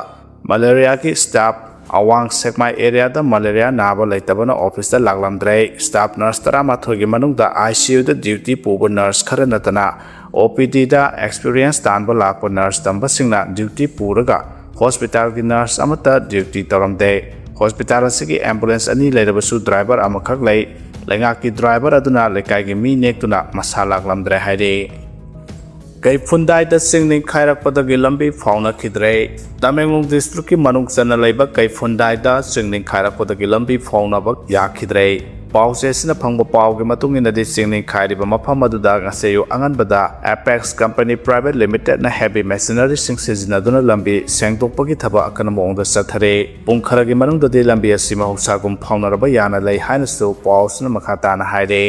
ꯃꯂꯦꯔꯤꯌꯥꯒꯤ ꯁ꯭ꯇꯥꯐ, ꯑꯋꯥꯡ ꯁꯦꯛꯃꯥꯏ ꯑꯦꯔꯤꯌꯥꯗ ꯃꯂꯦꯔꯤꯌꯥ ꯅꯥꯕ ꯂꯩꯇꯕꯅ ꯑꯣꯐꯤꯁꯇ ꯂꯥꯛꯂꯝꯗ꯭ꯔꯦ꯫ ꯁ꯭ꯇꯥꯐ ꯅꯔꯁ ꯇꯔꯥꯃꯥꯊꯣꯏꯒꯤ ꯃꯅꯨꯡꯗ ꯑꯥꯏ ꯁꯤ ꯌꯨꯗ ꯗ꯭ꯌꯨꯇꯤ ꯄꯨꯕ ꯅꯔꯁ ꯈꯔ ꯅꯠꯇꯅ ꯑꯣ ꯄꯤ ꯗꯤꯗ ꯑꯦꯛꯁꯄꯤꯔꯤꯌꯦꯟꯁ ꯇꯥꯟꯕ ꯂꯥꯛꯄ ꯅꯔꯁ ꯇꯝꯕꯁꯤꯡꯅ ꯗ꯭ꯌꯨꯇꯤ ꯄꯨꯔꯒ ꯍꯣꯁꯄꯤꯇꯥꯜꯒꯤ ꯅꯔꯁ ꯑꯃꯠꯇ ꯗ꯭ꯌꯨꯇꯤ ꯇꯧꯔꯝꯗꯦ꯫ ꯍꯣꯁꯄꯤꯇꯥꯜ ꯑꯁꯤꯒꯤ ꯑꯦꯝꯕꯨꯂꯦꯟꯁ ꯑꯅꯤ ꯂꯩꯔꯕꯁꯨ ꯗ꯭ꯔꯥꯏꯚꯔ ꯑꯃꯈꯛ ꯂꯩ꯫ ꯂꯩꯉꯥꯛꯀꯤ ꯗ꯭ꯔꯥꯏꯚꯔ ꯑꯗꯨꯅ ꯂꯩꯀꯥꯏꯒꯤ ꯃꯤ ꯅꯦꯛꯇꯨꯅ ꯃꯁꯥ ꯂꯥꯛꯂꯝꯗ꯭ꯔꯦ ꯍꯥꯏꯔꯤ꯫ ꯀꯩꯐꯨꯟꯗꯥꯏꯗ ꯆꯤꯡ ꯅꯤꯡꯈꯥꯏꯔꯛꯄꯗꯒꯤ ꯂꯝꯕꯤ ꯐꯥꯎꯅꯈꯤꯗ꯭ꯔꯦ꯫ ꯇꯃꯦꯡꯂꯣꯡ ꯗꯤꯁꯇ꯭ꯔꯤꯛꯀꯤ ꯃꯅꯨꯡ ꯆꯟꯅ ꯂꯩꯕ ꯀꯩꯐꯨꯟꯗꯥꯏꯗ ꯆꯤꯡ ꯅꯤꯡꯈꯥꯏꯔꯛꯄꯗꯒꯤ ꯂꯝꯕꯤ ꯐꯥꯎꯅꯕ ꯌꯥꯈꯤꯗ꯭ꯔꯦ꯫ ꯄꯥꯎꯆꯦ ꯑꯁꯤꯅ ꯐꯪꯕ ꯄꯥꯎꯒꯤ ꯃꯇꯨꯡ ꯏꯟꯅꯗꯤ, ꯆꯤꯡ ꯅꯤꯡꯈꯥꯏꯔꯤꯕ ꯃꯐꯝ ꯑꯗꯨꯗ ꯉꯁꯤ ꯑꯌꯨꯛ ꯑꯉꯟꯕꯗ ꯑꯦꯄꯦꯛꯁ ꯀꯝꯄꯅꯤ ꯄ꯭ꯔꯥꯏꯚꯦꯠ ꯂꯤꯃꯤꯇꯦꯗꯅ ꯍꯦꯚꯤ ꯃꯦꯁꯤꯅꯔꯤꯁꯤꯡ ꯁꯤꯖꯤꯟꯅꯗꯨꯅ ꯂꯝꯕꯤ ꯁꯦꯡꯗꯣꯛꯄꯒꯤ ꯊꯕꯛ ꯑꯀꯟꯕ ꯃꯑꯣꯡꯗ ꯆꯠꯊꯔꯦ꯫ ꯄꯨꯡ ꯈꯔꯒꯤ ꯃꯅꯨꯡꯗꯗꯤ ꯂꯝꯕꯤ ꯑꯁꯤ ꯃꯍꯧꯁꯥꯒꯨꯝ ꯐꯥꯎꯅꯔꯕ ꯌꯥꯅ ꯂꯩ ꯍꯥꯏꯅꯁꯨ ꯄꯥꯎ ꯑꯁꯤꯅ ꯃꯈꯥ ꯇꯥꯅ ꯍꯥꯏꯔꯦ꯫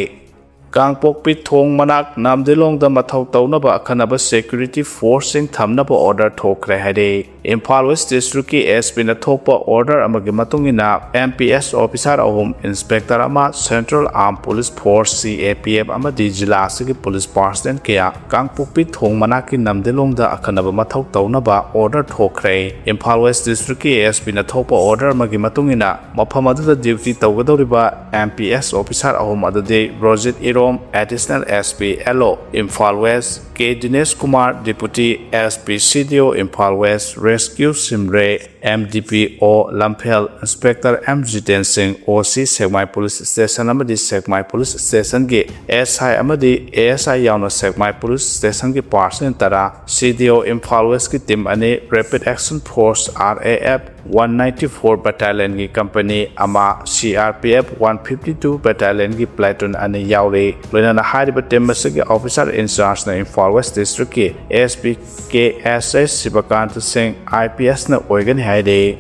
ꯀꯥꯡꯄꯣꯛꯄꯤ ꯊꯣꯡ ꯃꯅꯥꯛ ꯅꯝꯗꯤꯂꯣꯡꯗ ꯃꯊꯧ ꯇꯧꯅꯕ ꯑꯈꯟꯅꯕ ꯁꯦꯀ꯭ꯌꯨꯔꯤꯇꯤ ꯐꯣꯔꯁꯁꯤꯡ ꯊꯝꯅꯕ ꯑꯣꯔꯗꯔ ꯊꯣꯛꯈ꯭ꯔꯦ ꯍꯥꯏꯔꯦ꯫ ꯏꯝꯐꯥꯜ ꯋꯦꯁ ꯗꯤꯁꯇ꯭ꯔꯤꯛꯀꯤ ꯑꯦꯁ ꯄꯤꯅ ꯊꯣꯛꯄ ꯑꯣꯔꯗꯔ ꯑꯃꯒꯤ ꯃꯇꯨꯡ ꯏꯟꯅ, ꯑꯦꯝ ꯄꯤ ꯑꯦꯁ ꯑꯣꯐꯤꯁꯥꯔ ꯑꯍꯨꯝ, ꯏꯟꯁꯄꯦꯛꯇꯔ ꯑꯃ, ꯁꯦꯟꯇ꯭ꯔꯦꯜ ꯑꯥꯔꯝ ꯄꯨꯂꯤꯁ ꯐꯣꯔꯁ, ꯁꯤ ꯑꯦ ꯄꯤ ꯑꯦꯐ, ꯑꯃꯗꯤ ꯖꯤꯂꯥ ꯑꯁꯤꯒꯤ ꯄꯨꯂꯤꯁ ꯄꯥꯔꯁꯅꯦꯜ ꯀꯌꯥ ꯀꯥꯡꯄꯣꯛꯄꯤ ꯊꯣꯡ ꯃꯅꯥꯛꯀꯤ ꯅꯝꯗꯤꯂꯣꯡꯗ ꯑꯈꯟꯅꯕ ꯃꯊꯧ ꯇꯧꯅꯕ ꯑꯣꯔꯗꯔ ꯊꯣꯛꯈ꯭ꯔꯦ꯫ ꯏꯝꯐꯥꯜ ꯋꯦꯁ ꯗꯤꯁꯇ꯭ꯔꯤꯛꯀꯤ ꯑꯦ ꯑꯦꯁ ꯄꯤꯅ ꯊꯣꯛꯄ ꯑꯣꯔꯗꯔ ꯑꯃꯒꯤ ꯃꯇꯨꯡ ꯏꯟꯅ, ꯃꯐꯝ ꯑꯗꯨꯗ ꯗ꯭ꯌꯨꯇꯤ ꯇꯧꯒꯗꯧꯔꯤꯕ ꯑꯦꯝ ꯄꯤ ꯑꯦꯁ ꯑꯣꯐꯤꯁꯥꯔ ꯑꯍꯨꯝ ꯑꯗꯨꯗꯤ Rojit Irom, additional S P, L O, Imphal west, K Dinesh Kumar, deputy S P C D O, Imphal west, rescue ꯁꯤꯝꯔꯦ, M D P O, Lamphel, inspector M Jiten ꯁꯤꯡ, ꯑꯣ ꯁꯤ, ꯁꯦꯛꯃꯥꯏ ꯄꯨꯂꯤꯁ ꯁ꯭ꯇꯦꯁꯟ ꯑꯃꯗꯤ ꯁꯦꯛꯃꯥꯏ ꯄꯨꯂꯤꯁ ꯁ꯭ꯇꯦꯁꯟꯒꯤ ꯑꯦꯁ ꯑꯥꯏ ꯑꯃꯗꯤ ꯑꯦ ꯑꯦꯁ ꯑꯥꯏ ꯌꯥꯎꯅ ꯁꯦꯛꯃꯥꯏ ꯄꯨꯂꯤꯁ ꯁ꯭ꯇꯦꯁꯟꯒꯤ ꯄꯥꯔꯁꯅꯦꯜ ꯇꯔꯥ, ꯁꯤ ꯗꯤ ꯑꯣ ꯏꯝꯐꯥꯜ ꯋꯦꯁꯀꯤ ꯇꯤꯝ ꯑꯅꯤ, rapid action force, R A F, one ninety four ꯕꯦꯇꯥꯂꯤꯌꯟꯒꯤ ꯀꯝꯄꯅꯤ ꯑꯃ, C R P F one fifty two ꯕꯦꯇꯥꯂꯤꯌꯟꯒꯤ ꯄ꯭ꯂꯦꯇꯨꯟ ꯑꯅꯤ ꯌꯥꯎꯔꯤ꯫ ꯂꯣꯏꯅꯅ ꯍꯥꯏꯔꯤꯕ ꯇꯤꯝ ꯑꯁꯤꯒꯤ ꯑꯣꯐꯤꯁꯥꯔ ꯏꯟꯆꯥꯔꯖꯅ ꯏꯝꯐꯥꯜ ꯋꯦꯁ ꯗꯤꯁꯇ꯭ꯔꯤꯛꯀꯤ ꯑꯦꯁ ꯄꯤ ꯀꯦ ꯑꯦꯁ ꯑꯦꯁ ꯁꯤꯕꯀꯥꯟꯇ ꯁꯤꯡ, ꯑꯥꯏ ꯄꯤ ꯑꯦꯁꯅ ꯑꯣꯏꯒꯅꯤ ꯍꯥꯏꯔꯤ꯫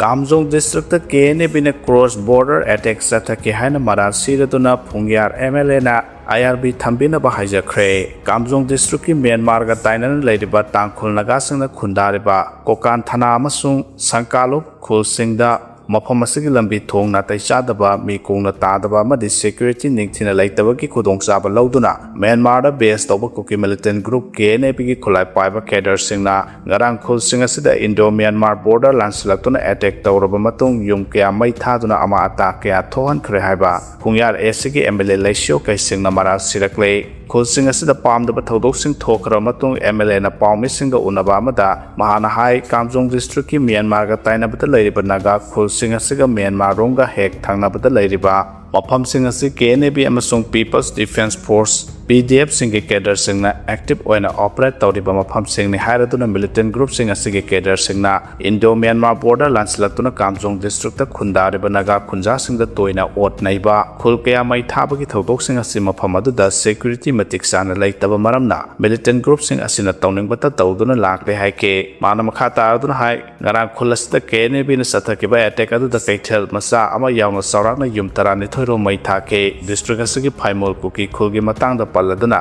Kamjong district K N A ꯕꯤꯅ ꯀ꯭ꯔꯣꯁ ꯕꯣꯔꯗꯔ ꯑꯦꯇꯦꯛ ꯆꯠꯊꯈꯤ ꯍꯥꯏꯅ ꯃꯔꯥꯜ ꯁꯤꯔꯗꯨꯅ ꯐꯨꯡꯌꯥꯔ ꯑꯦꯝ ꯑꯦꯜ ꯑꯦꯅ ꯑꯥꯏ ꯑꯥꯔ ꯕꯤ ꯊꯝꯕꯤꯅꯕ ꯍꯥꯏꯖꯈ꯭ꯔꯦ꯫ ꯀꯥꯝꯖꯣꯡ ꯗꯤꯁꯇ꯭ꯔꯤꯛꯀꯤ ꯃ꯭ꯌꯥꯟꯃꯥꯔꯒ ꯇꯥꯏꯅꯅ ꯂꯩꯔꯤꯕ ꯇꯥꯡꯈꯨꯜ ꯅꯥꯒꯥꯁꯤꯡꯅ ꯈꯨꯟꯗꯥꯔꯤꯕ ꯀꯣꯀꯥꯟ ꯊꯅꯥ ꯑꯃꯁꯨꯡ ꯁꯪꯀꯥꯂꯨꯞ ꯈꯨꯜꯁꯤꯡꯗ ꯃꯐꯝ ꯑꯁꯤꯒꯤ ꯂꯝꯕꯤ ꯊꯣꯡ ꯅꯥꯇꯩ ꯆꯥꯗꯕ, ꯃꯤ ꯀꯣꯡꯅ ꯇꯥꯗꯕ ꯑꯃꯗꯤ ꯁꯦꯀ꯭ꯌꯨꯔꯤꯇꯤ ꯅꯤꯡꯊꯤꯅ ꯂꯩꯇꯕꯒꯤ ꯈꯨꯗꯣꯡꯆꯥꯕ ꯂꯧꯗꯨꯅ ꯃ꯭ꯌꯥꯟꯃꯥꯔꯗ ꯕꯦꯁ ꯇꯧꯕ ꯀꯨꯀꯤ ꯃꯤꯂꯤꯇꯦꯟ ꯒ꯭ꯔꯨꯞ ꯀꯦ ꯑꯦꯟ ꯑꯦ ꯕꯤꯒꯤ ꯈꯨꯠꯂꯥꯏ ꯄꯥꯏꯕ ꯀꯦꯗꯔꯁꯤꯡꯅ ꯉꯔꯥꯡ ꯈꯨꯜꯁꯤꯡ ꯑꯁꯤꯗ ꯏꯟꯗꯣ ꯃ꯭ꯌꯥꯟꯃꯥꯔ ꯕꯣꯔꯗꯔ ꯂꯥꯟꯁꯤꯜꯂꯛꯇꯨꯅ ꯑꯦꯇꯦꯛ ꯇꯧꯔꯕ ꯃꯇꯨꯡ ꯌꯨꯝ ꯀꯌꯥ ꯃꯩ ꯊꯥꯗꯨꯅ ꯑꯃꯥ ꯑꯇꯥ ꯀꯌꯥ ꯊꯣꯛꯍꯟꯈ꯭ꯔꯦ ꯍꯥꯏꯕ ꯈꯨꯡꯌꯥꯔ ꯑꯦꯁꯤꯒꯤ ꯑꯦꯝ ꯑꯦꯜ ꯑꯦ ꯂꯩꯁꯤꯌꯣ ꯀꯩꯁꯤꯡꯅ ꯃꯔꯥꯜ ꯁꯤꯔꯛꯂꯦ꯫ ꯈꯨꯜꯁꯤꯡ ꯑꯁꯤꯗ ꯄꯥꯝꯗꯕ ꯊꯧꯗꯣꯛꯁꯤꯡ ꯊꯣꯛꯈ꯭ꯔꯕ ꯃꯇꯨꯡ ꯑꯦꯝ ꯑꯦꯜ ꯑꯦꯅ ꯄꯥꯎꯃꯤꯁꯤꯡꯒ ꯎꯅꯕ ꯑꯃꯗ ꯃꯍꯥꯛꯅ ꯍꯥꯏ, ꯀꯥꯝꯖꯣꯡ ꯗꯤꯁꯇ꯭ꯔꯤꯛꯀꯤ ꯃ꯭ꯌꯥꯟꯃꯥꯔꯒ ꯇꯥꯏꯅꯕꯗ ꯂꯩꯔꯤꯕ ꯅꯥꯒꯥ ꯈꯨꯜꯁꯤꯡ ꯑꯁꯤꯒ ꯃ꯭ꯌꯥꯟꯃꯥꯔꯔꯣꯝꯒ ꯍꯦꯛ ꯊꯪꯅꯕꯗ ꯂꯩꯔꯤꯕ ꯃꯐꯝꯁꯤꯡ ꯑꯁꯤ ꯀꯦ ꯑꯦꯟ ꯑꯦ ꯕꯤ ꯑꯃꯁꯨꯡ ꯄꯤꯄꯜꯁ ꯗꯤꯐꯦꯟꯁ ꯐꯣꯔꯁ, ꯄꯤ ꯗꯤ ꯑꯦꯐꯁꯤꯡꯒꯤ ꯀꯦꯗꯔꯁꯤꯡꯅ ꯑꯦꯛꯇꯤꯚ ꯑꯣꯏꯅ ꯑꯣꯄꯔꯦꯠ ꯇꯧꯔꯤꯕ ꯃꯐꯝꯁꯤꯡꯅꯤ ꯍꯥꯏꯔꯗꯨꯅ ꯃꯤꯂꯤꯇꯦꯟ ꯒ꯭ꯔꯨꯞꯁꯤꯡ ꯑꯁꯤꯒꯤ ꯀꯦꯗꯔꯁꯤꯡꯅ ꯏꯟꯗꯣ ꯃ꯭ꯌꯥꯟꯃꯥꯔ ꯕꯣꯔꯗꯔ ꯂꯥꯟꯁꯤꯜꯂꯛꯇꯨꯅ ꯀꯥꯝꯖꯣꯡ ꯗꯤꯁꯇ꯭ꯔꯤꯛꯇ ꯈꯨꯟꯗꯥꯔꯤꯕ ꯅꯥꯒꯥ ꯈꯨꯟꯖꯥꯁꯤꯡꯗ ꯇꯣꯏꯅ ꯑꯣꯠ ꯅꯩꯕ, ꯈꯨꯜ ꯀꯌꯥ ꯃꯩ ꯊꯥꯕꯒꯤ ꯊꯧꯗꯣꯛꯁꯤꯡ ꯑꯁꯤ ꯃꯐꯝ ꯑꯗꯨꯗ ꯁꯦꯀ꯭ꯌꯨꯔꯤꯇꯤ ꯃꯇꯤꯛ ꯆꯥꯅ ꯂꯩꯇꯕ ꯃꯔꯝꯅ ꯃꯤꯂꯤꯇꯦꯟ ꯒ꯭ꯔꯨꯞꯁꯤꯡ ꯑꯁꯤꯅ ꯇꯧꯅꯤꯡꯕꯇ ꯇꯧꯗꯨꯅ ꯂꯥꯛꯂꯦ ꯍꯥꯏꯈꯤ꯫ ꯃꯥꯅ ꯃꯈꯥ ꯇꯥꯔꯗꯨꯅ ꯍꯥꯏ, ꯉꯔꯥꯡ ꯈꯨꯜ ꯑꯁꯤꯗ ꯀꯦ ꯑꯦꯟ ꯑꯦ ꯕꯤꯅ ꯆꯠꯊꯈꯤꯕ ꯑꯦꯇꯦꯛ ꯑꯗꯨꯗ ꯀꯩꯊꯦꯜ ꯃꯆꯥ ꯑꯃ ꯌꯥꯎꯅ ꯆꯥꯎꯔꯥꯛꯅ ꯌꯨꯝ ꯇꯔꯥꯅꯤꯊꯣꯏ ꯔꯣꯝ ꯃꯩ ꯊꯥꯈꯤ꯫ ꯗꯤꯁꯇ꯭ꯔꯤꯛ ꯑꯁꯤꯒꯤ ꯐꯥꯏꯃꯣꯜ ꯀꯨꯀꯤ ꯈꯨꯜꯒꯤ ꯃꯇꯥꯡꯗ ꯄꯜꯂꯗꯨꯅ